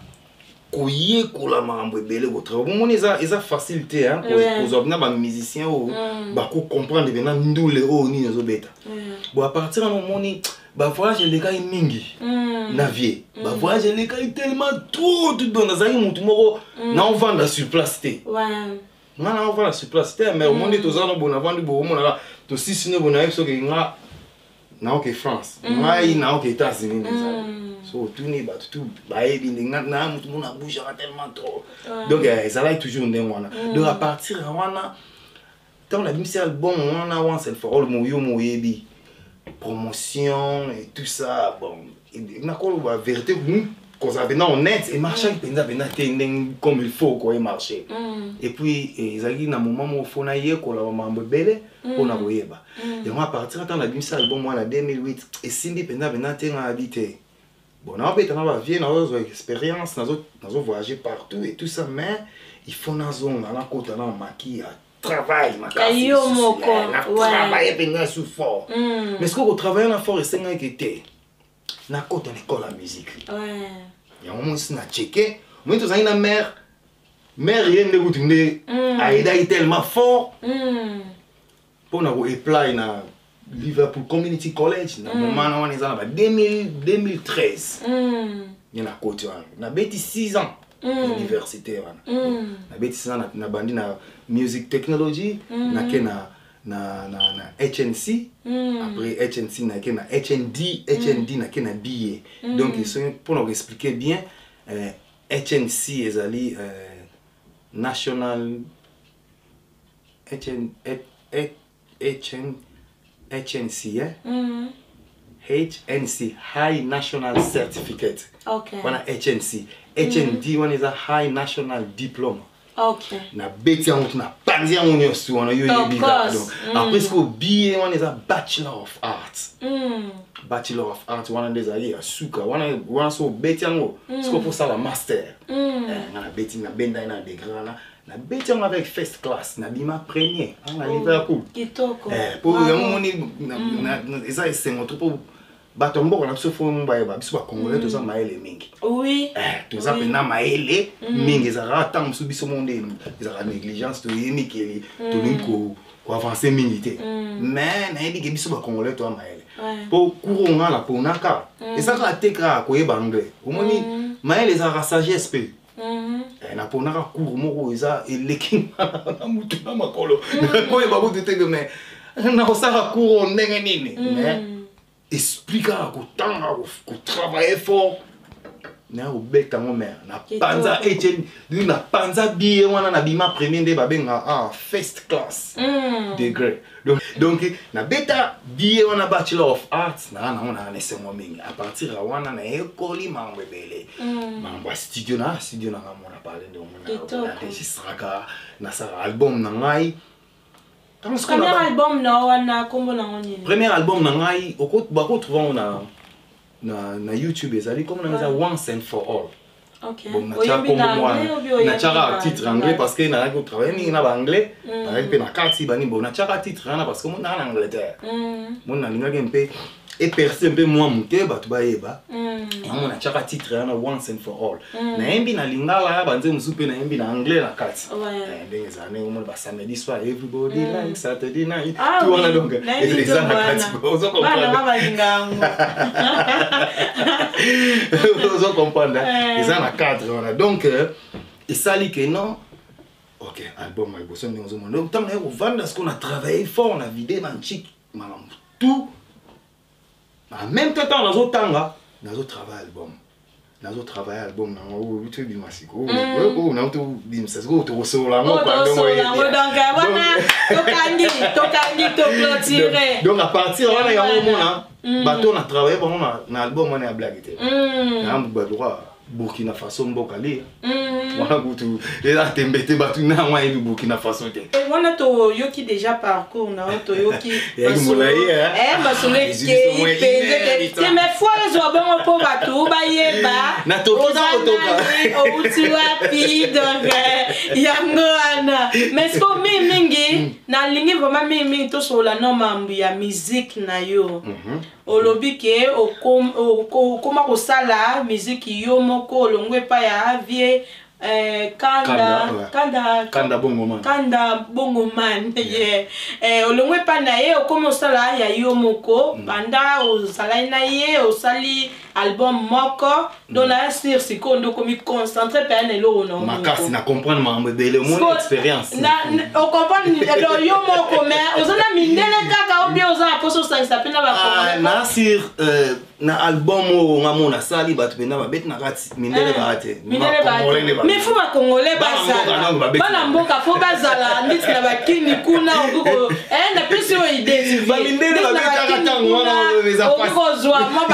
koyekola makambo ebele. Kotravaille, bomoni, eza facile te, hein, kozwa na bamusicien oyo bakocomprendre mpenza ndule oyo nini ezobeta. Bon, à partir wana, omoni, bavoyage elekaki mingi na vieux, bavoyage elekaki tellement trop tout. Donc nazalaki motu moko naovanda sur place te. Nga naovanda sur place te, mais omoni, toza na boye, navandi boye, omonaka tosisi no boye, nayebi soki nga naoke France, ngai naoke États-Unis nde ezali. So otuni bato tu bayebi nde nga na motu moko nabougeaka tellement trop. Donc ezalaki toujours ndenge wana. Donc à partir ya wana, ntango nabimisi album wana Once and for All, moyo moyebi promotion et tout ça. Bon, nakoloba vérité, kozala mpenza honnête, emarchaki mpenza mpenza te ndenge comme il faut ko emarché. Et puis ezalaki na moment moko fo nayekola bamakambo ebele mpona koyeba yango. À partir ntango nabimisi album wana 2008, esimbi mpenza mpenza te. Nga nabi te, bon, naobeta na bavieux, nazozwa expérience, nazovoyage partout et tout ça, mais il faut nazonga, nakota na maki ya travail makasi. Ya yo moko, Na travaille mpenza su fort. Mais soki kotravaille na fort, esengaki te nakota na école ya musique. Yango mosi na cheke moi, tozalaki na mare, mare ye nde kutu nde ayedaki tellement fort mpona koapply na Liverpool Community College na moment na wana, eza na ba 2000, 2013. Ye na koti wana, nabeti 6 ans université wana. Nabeti 6 ans, nabandi na music technology, nake na HNC. Après HNC, nake na HND. HND, nake na BA. Donc soki mpona koexpliquer bien, HNC ezali national HN, H, HN, HNC, eh? HNC, High National Certificate. Wana HNC. HND wana eza High National Diploma. Nabeti yango tu, napanzi yango nyonso wana, yo yebi kaka. Of Donc course. après sikoyo BA wana eza Bachelor of Arts. Bachelor of Arts wana nde ezalaki ya suka wana. Wana so obeti yango, sikoyo mpo osala master. Nga nabeti, nabendai na degré wana, nabeti yango avec first class, nabima premier na Liverpool. Kitoko. Po Bravo. yango moni eza esengo to mpo bato ya mboka na biso fo bayeba biso bacongolais toza mayele mingi. Toza mpenza mayele mingi. Ezalaka ntango mosusu biso mo nde ezalaka négligence, toye mikili, tolingi koavance mingi te, mais nayebi ke biso bacongolais toza mayele. Mpo cours nga na ponaka eza kaka te kaka koyeba anglais. Omoni, mayele ezalaka sagesse mpe. Naponaka cours moko eza eleki na mutu na makolo, koyeba kutu te ke mais nakosala cours oyo ndenge nini, mais esprit kaka kotanga, kotravaille fort. Naya kobeta yango mare na panza Etienne, na panza billet wana, na bima premier, nde babenga first class degré. Donc nabeta billet wana, Bachelor of Arts naa nango, naa na esengo mingi. À partir ya wana nayekoli makambo ebele, makambo ya studio. Na studio nanga mona pale nde omona naenregistraka, nasala album na ngai. Premier album na wana, kombo nango nini? Premier album na ngai, bakotrouve yango na YouTube, ezali kombo nanga eza Once and for All. Bon, natiaka titre anglais parce que nazalaki kotravaille mingi na baanglais, nazalaki mpe na kati bani. Bon, natiaka titre wana parce que mo nanga na Angleterre, mo nalingaki mpe eperce mpe mwa moke, bato bayeba yango. Natiaka titre wana Once and for All. Nayembi na lingala banze mosusu, mpe nayembi na anglais na kati. Ndenge ezala, ndenge omona basamedi soir, everybody like Saturday night, tout wana. Donc eza na kati, ozo comprendre, eza na cadre wana. Donc esali ke non, ok, album ya liboso ndenge ozomona. Donc ntango naye kovanda sikoyo, na travaille fort na vide banchik makambo tout. En même temps, ntango nazotanga, nazotravaille album, nazotravaille album nango oyo tobima sikoyo, nango tobimisa sikoyo, tokosolola yango. Donc wana tokangi, toclôture. Donc à partir wana, yango omona bato na travaille bango na album wana ya blague te, bato kwa Burkina Faso, mboka lia wana kutu eza tembe te, bato nango ayebi Burkina Faso te. Wana toyoki déjà parcours na yo, toyoki masolo ekei mpenza te, mais fois ezwa bongo mpo bato bayeba outi wapi. Donc yango wana. Mais siko mingimingi nalingi vraiment mingimingi tosolola no mambo ya musique na yo. Olobi ke okoma kosala musique yo moko, olongwe epai ya vieux Kanda. Kanda. Kanda Bongoman. Kanda Bongoman, yeah. Olongwe epai na ye, okomi osala ya yo moko. Banda ozalaki na ye, osali album moko. Donc na sur sikoyo nde okomi concentré mpe na eloko na makasi na comprendre makambo ebele, omoni expérience. Ocomprendre donc yo moko, mais oza na mindele kaka ou bien oza na mposa osangisa mpe na Bacongolais? Na sur na album oyo nga mo nasali, bato mpenza babeti na kati, mindele baa te. Mais faut bacongolais bazala, bana mboka faut bazala nditi na bakini kuna. Okoki napesi oyo idée, okoki kozwa mwa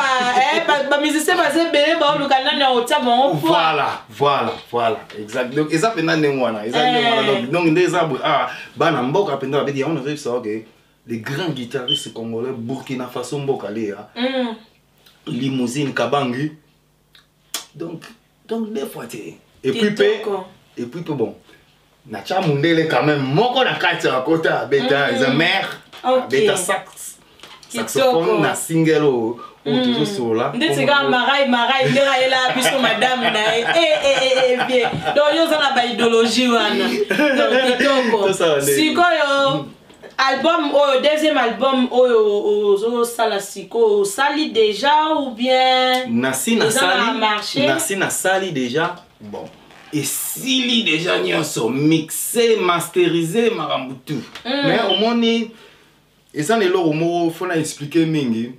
bamusicien baza ebele, baoluka nani akotia bango. Voilà, exact. Donc eza mpenza ndenge wana, eza ndenge wana. Donc nde eza boye, bana mboka mpenza babeti yango. Nazoyebisa oke les grands guitaristes congolais, Burkina Faso, mboka lia, Limousine Kabangi. Donc deux fois te. Et puis mpe bon, natya mundele quand même moko na kati ya kota, abeta, eza mare, abeta saxophone na single oyo tozosola. Ndeti kaka Marai Marai, ndenge ayela biso madame na ye bien. Donc yo oza na baidéologie wana, donc kitoko. Sikoyo album oyo, deuxième album oyo ozosala sikoyo, osali déjà ou bien? Nasi nasali, nasi nasali déjà. Bon, esili déjà nyonso, mixé, masterisé, makambo tout. Mais omoni eza na eloko moko fo na expliquer mingi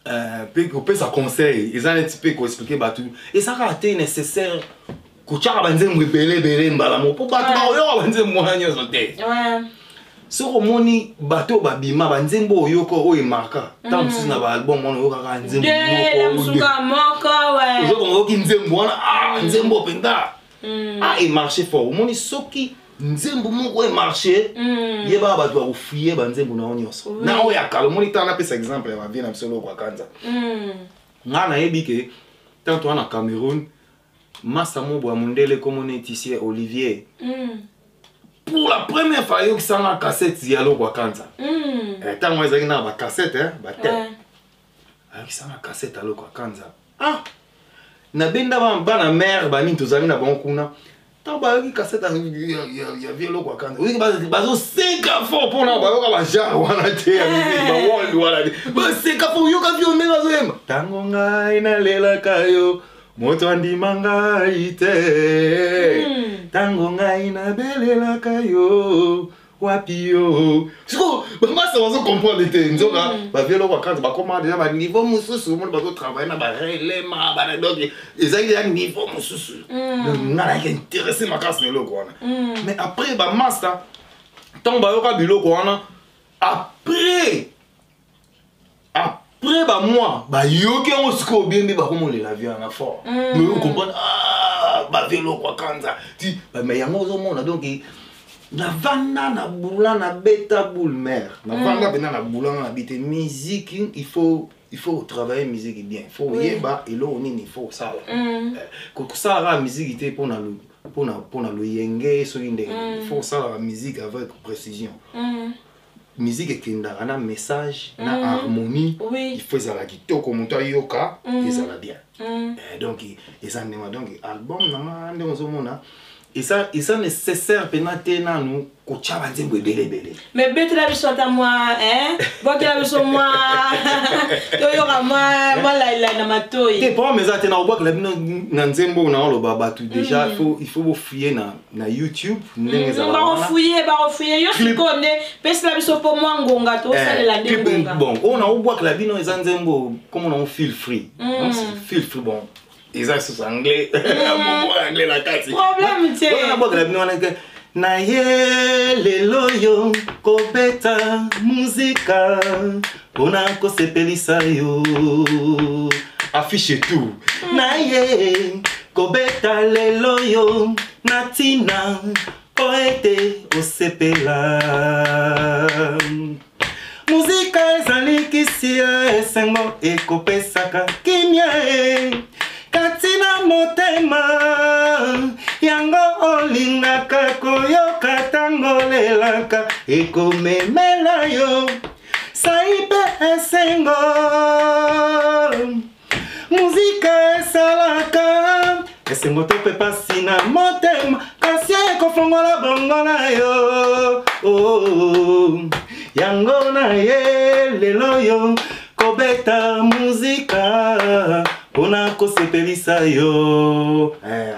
mpe kopesa conseil, eza neti mpe koexpliquer bato, eza kaka te nécessaire kotiaka banzembo ebele ebele mbala moko, mpo bato bakoyoka banzembo wana nyonso te. Soki omoni bato oyo babima banzembo oyoka oyo emarka, ntango mosusu na baalbum wana oyokaka nzembo moko. Ozokonga, oyoki nzembo wana, nzembo mpenza emarché fort. Omoni soki nzembo moko emarché, yebaka bato bakofuye banzembo na yo nyonso na oyo ya kala. Omoni, ntango napesa exemple ya bavieux na biso Lokua Kanza, ngai nayebi ke ntango toza na Cameroun, masa mobo ya mondele komona Etisie Olivier, pour la première fois ayokisanga cassette ya Lokua Kanza. Ntango ezalaki na bacassette bate, ayokisanga cassette ya Lokua Kanza. Nabenda bana mare banini tozalaki na bango kuna, ntango bayoki cassette ya vieux Lokua Kanza, oyoki bazoseka fort mpona bayoka bagenre wana te ya musique baworld wana te. Baseka fort, oyoka vieux ndenge azoyemba: "Ntango ngai nalelaka yo, moto andima ngai te, ntango ngai nabelelaka yo." Wapi yo sikoyo bamasa bazo comprendre te nzoka bavie eloko akanza bakoma deja baniveau mosusu, omoni bazotravaille na barelema bana, donc ezalaki deja niveau mosusu. Donc nga nayaki intéressé makasi na eloko wana. Mais après bamasa ntango bayoka biloko wana, après bamois bayoki yango sikoyo bien nde bakomolela vie wana fort. Mais comprendre, ah, bavie eloko akanza ti mais yango ozomona. Donc navanda na bula, nabeta boule mare, navanda mpena na bula nga nabi te musique, il faut travailler musique bien, il faut oyeba eloko nini il faut kosala. Kosala kaka musique te mpona loyenge soki ndenge, il faut kosalaka musique avec précision. Musique ekendaka na message, na harmonie. Il faut ezala kitoko, moto ayoka, ezala bien. Donc eza ndenge, donc album na nga ndenge ozomona eza nécessaire mpena te nanu kotya banzembo ebele ebele. Mais betela biso ata mwa, bwakela biso mwa, toyoka mwa lailai na matoi. Te, problème eza te, na kobwakela bino na nzembo oyo naoloba bato déjà il faut bofouiller na YouTube ndenge ezala wana. Bakofouiller, bakofouiller yo. Sikoyo nde pesela biso mpo mwa ngonga tosalela nde Clip, ngonga. Bon, oyo naobwakela bino eza nzembo kombo nango Feel Free. Donc, c'est Feel Free. Bon, eza lisusu anglais, moko anglais na kati. Problème te. Oyo nabwakela bino wana ke na ye lelo yo kobeta muzika mpona kosepelisa yo, affiche tout na ye kobeta lelo yo na ntina po ete osepela. Muzika ezali kisi ya esengo, ekopesaka kimia e kati na motema, yango olingaka koyoka ntango olelaka, ekomemela yo sai mpe esengo. Muzika esalaka esengo to mpe pasi na motema, kasi ekofongola bongo na yo. Oh, yango na ye lelo yo kobeta muzika mpona kosepelisa yo. Eh,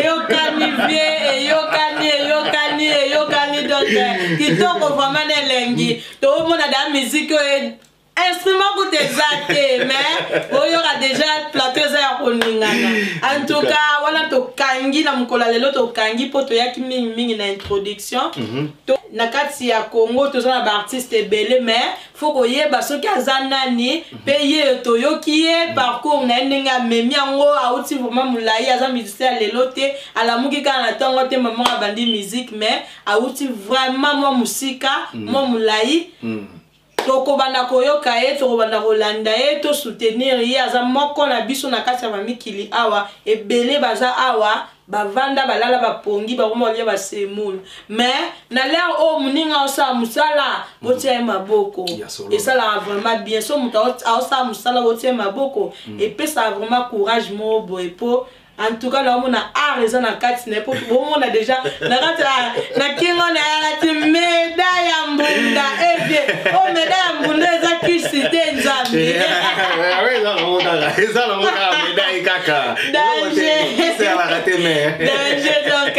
eyokani vie, eyokani, eyokani, eyokani. Donc kitoko vraiment na elengi. Toomona da musique oyo, instrument kuta eza te, mais oyoka déjà plateau eza ya koningana. En tout cas wana tokangi na mokolo ya lelo, tokangi mpo toyaki mingimingi na introduction. Na kati ya Congo toza na baartiste ebele, mais faut koyeba soki aza nani mpe ye toyoki ye parcours na ye ndenge amemi yango, auti vraiment molai. Aza musicien ya lelo te, alamuki kaka na ntongo te mama abandi musique, mais auti vraiment mwa mosika, mwa molai. Tokobanda koyoka ye, tokobanda kolanda ye, tosoutenir ye. Aza moko na biso na kati ya bamikili awa. Ebele baza awa, bavanda, balala, bapongi, bakoma kolia basemoule, mais na l'heure oyo moninga aosala mosala, botia ye maboko. Esalaka vraiment bien. So moto aosala mosala, botia ye maboko, epesaka vraiment courage moko boye, po en tout cas naomona art eza na kati na ye, po bomona déjà na kati na kingo na ye alati médaille ya mbunda. Ebie oyo médaille ya mbunda eza kisi te, Nzambe. Eza nango kaka médaille kaka. Danger, danger. Donc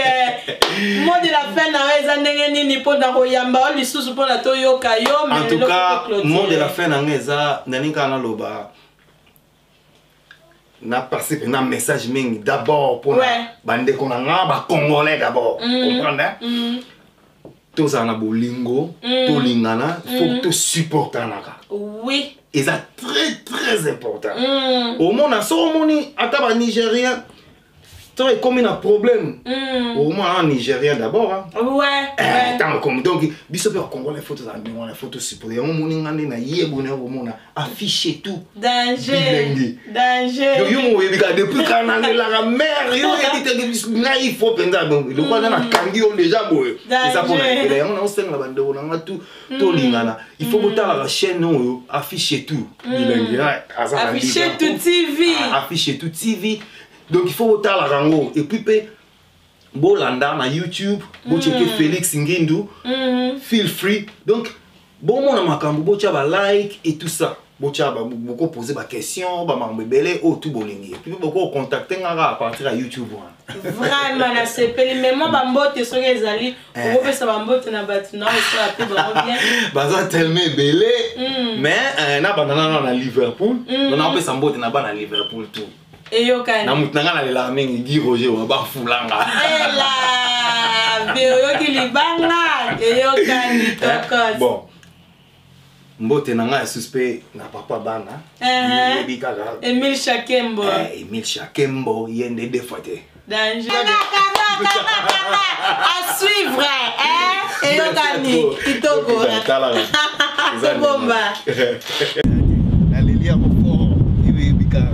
mot de la fin na yo eza ndenge nini mpona koyamba yo lisusu mpona toyoka yo? En tout cas, mot de la fin na nga eza nani kaka naloba, napase mpena message mingi d'abord mpona bandeko na nga bacongolais d'abord, comprendre, tozala na bolingo, tolingana, faut tosupportanaka. Eza très très important. Omona so omoni ata banigérien to ekomi na problème, omona na Nigérien d'abord. Ntango ekomi, donc biso mpe bacongolais faut tozala ndenge wana, faut tosupporte yango. Omoni nga nde nayebona komona affiche tout. Danger, danger. Yo mo oyebi kaka depuis kaka nalelaka mare, yo oyebi teke ngai faut mpenza lokwa nga nakangi yo déjà boye, eza mpona ekela yango. Naosengela bandeko na nga tu tolingana. Il faut botalaka chaîne oyo Affiche Tout Bilengi aza. Affiche Tout TV. Affiche Tout TV. Donc il faut botalaka yango et puis mpe bolanda na YouTube, bocheke Félix Ngindu Feel Free. Donc bomona makambo, botya balike et tout ça, botya, bokopose baquestion, bamakambo ebele oyo tu bolingi, et puis bokocontacte nga kaka à partir ya YouTube wana. Vraiment nasepeli, mais mwa bambote soki ezali, okopesa bambote na bato na osala mpe bango bien. Baza tellement ebele, mais nabanda nano na Liverpool. Donc naopesa mbote na bana Liverpool tout. Eyokani. Na motu na ngai nalelaka mingi, Guy Roger wa bafulanga. Ela be oyoki libanga, eyokani tokos. Bon, mbote na ngai ya susu mpe na papa bana. Yebi kaka. Emile Shakembo. Emile Shakembo, ye nde deux fois te. Danger. À suivre, hein? Eyokani kitoko. Tobomba. Naleli yango fort, yebi kaka.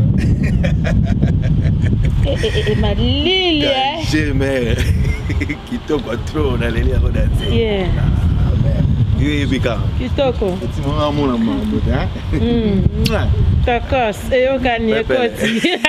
Malili. Danger, mare kitoko trop, naleli yango danse. Yo yebi kaka. Kitoko. Etimanga amona mambo te. Tokos, eyokani ekoti.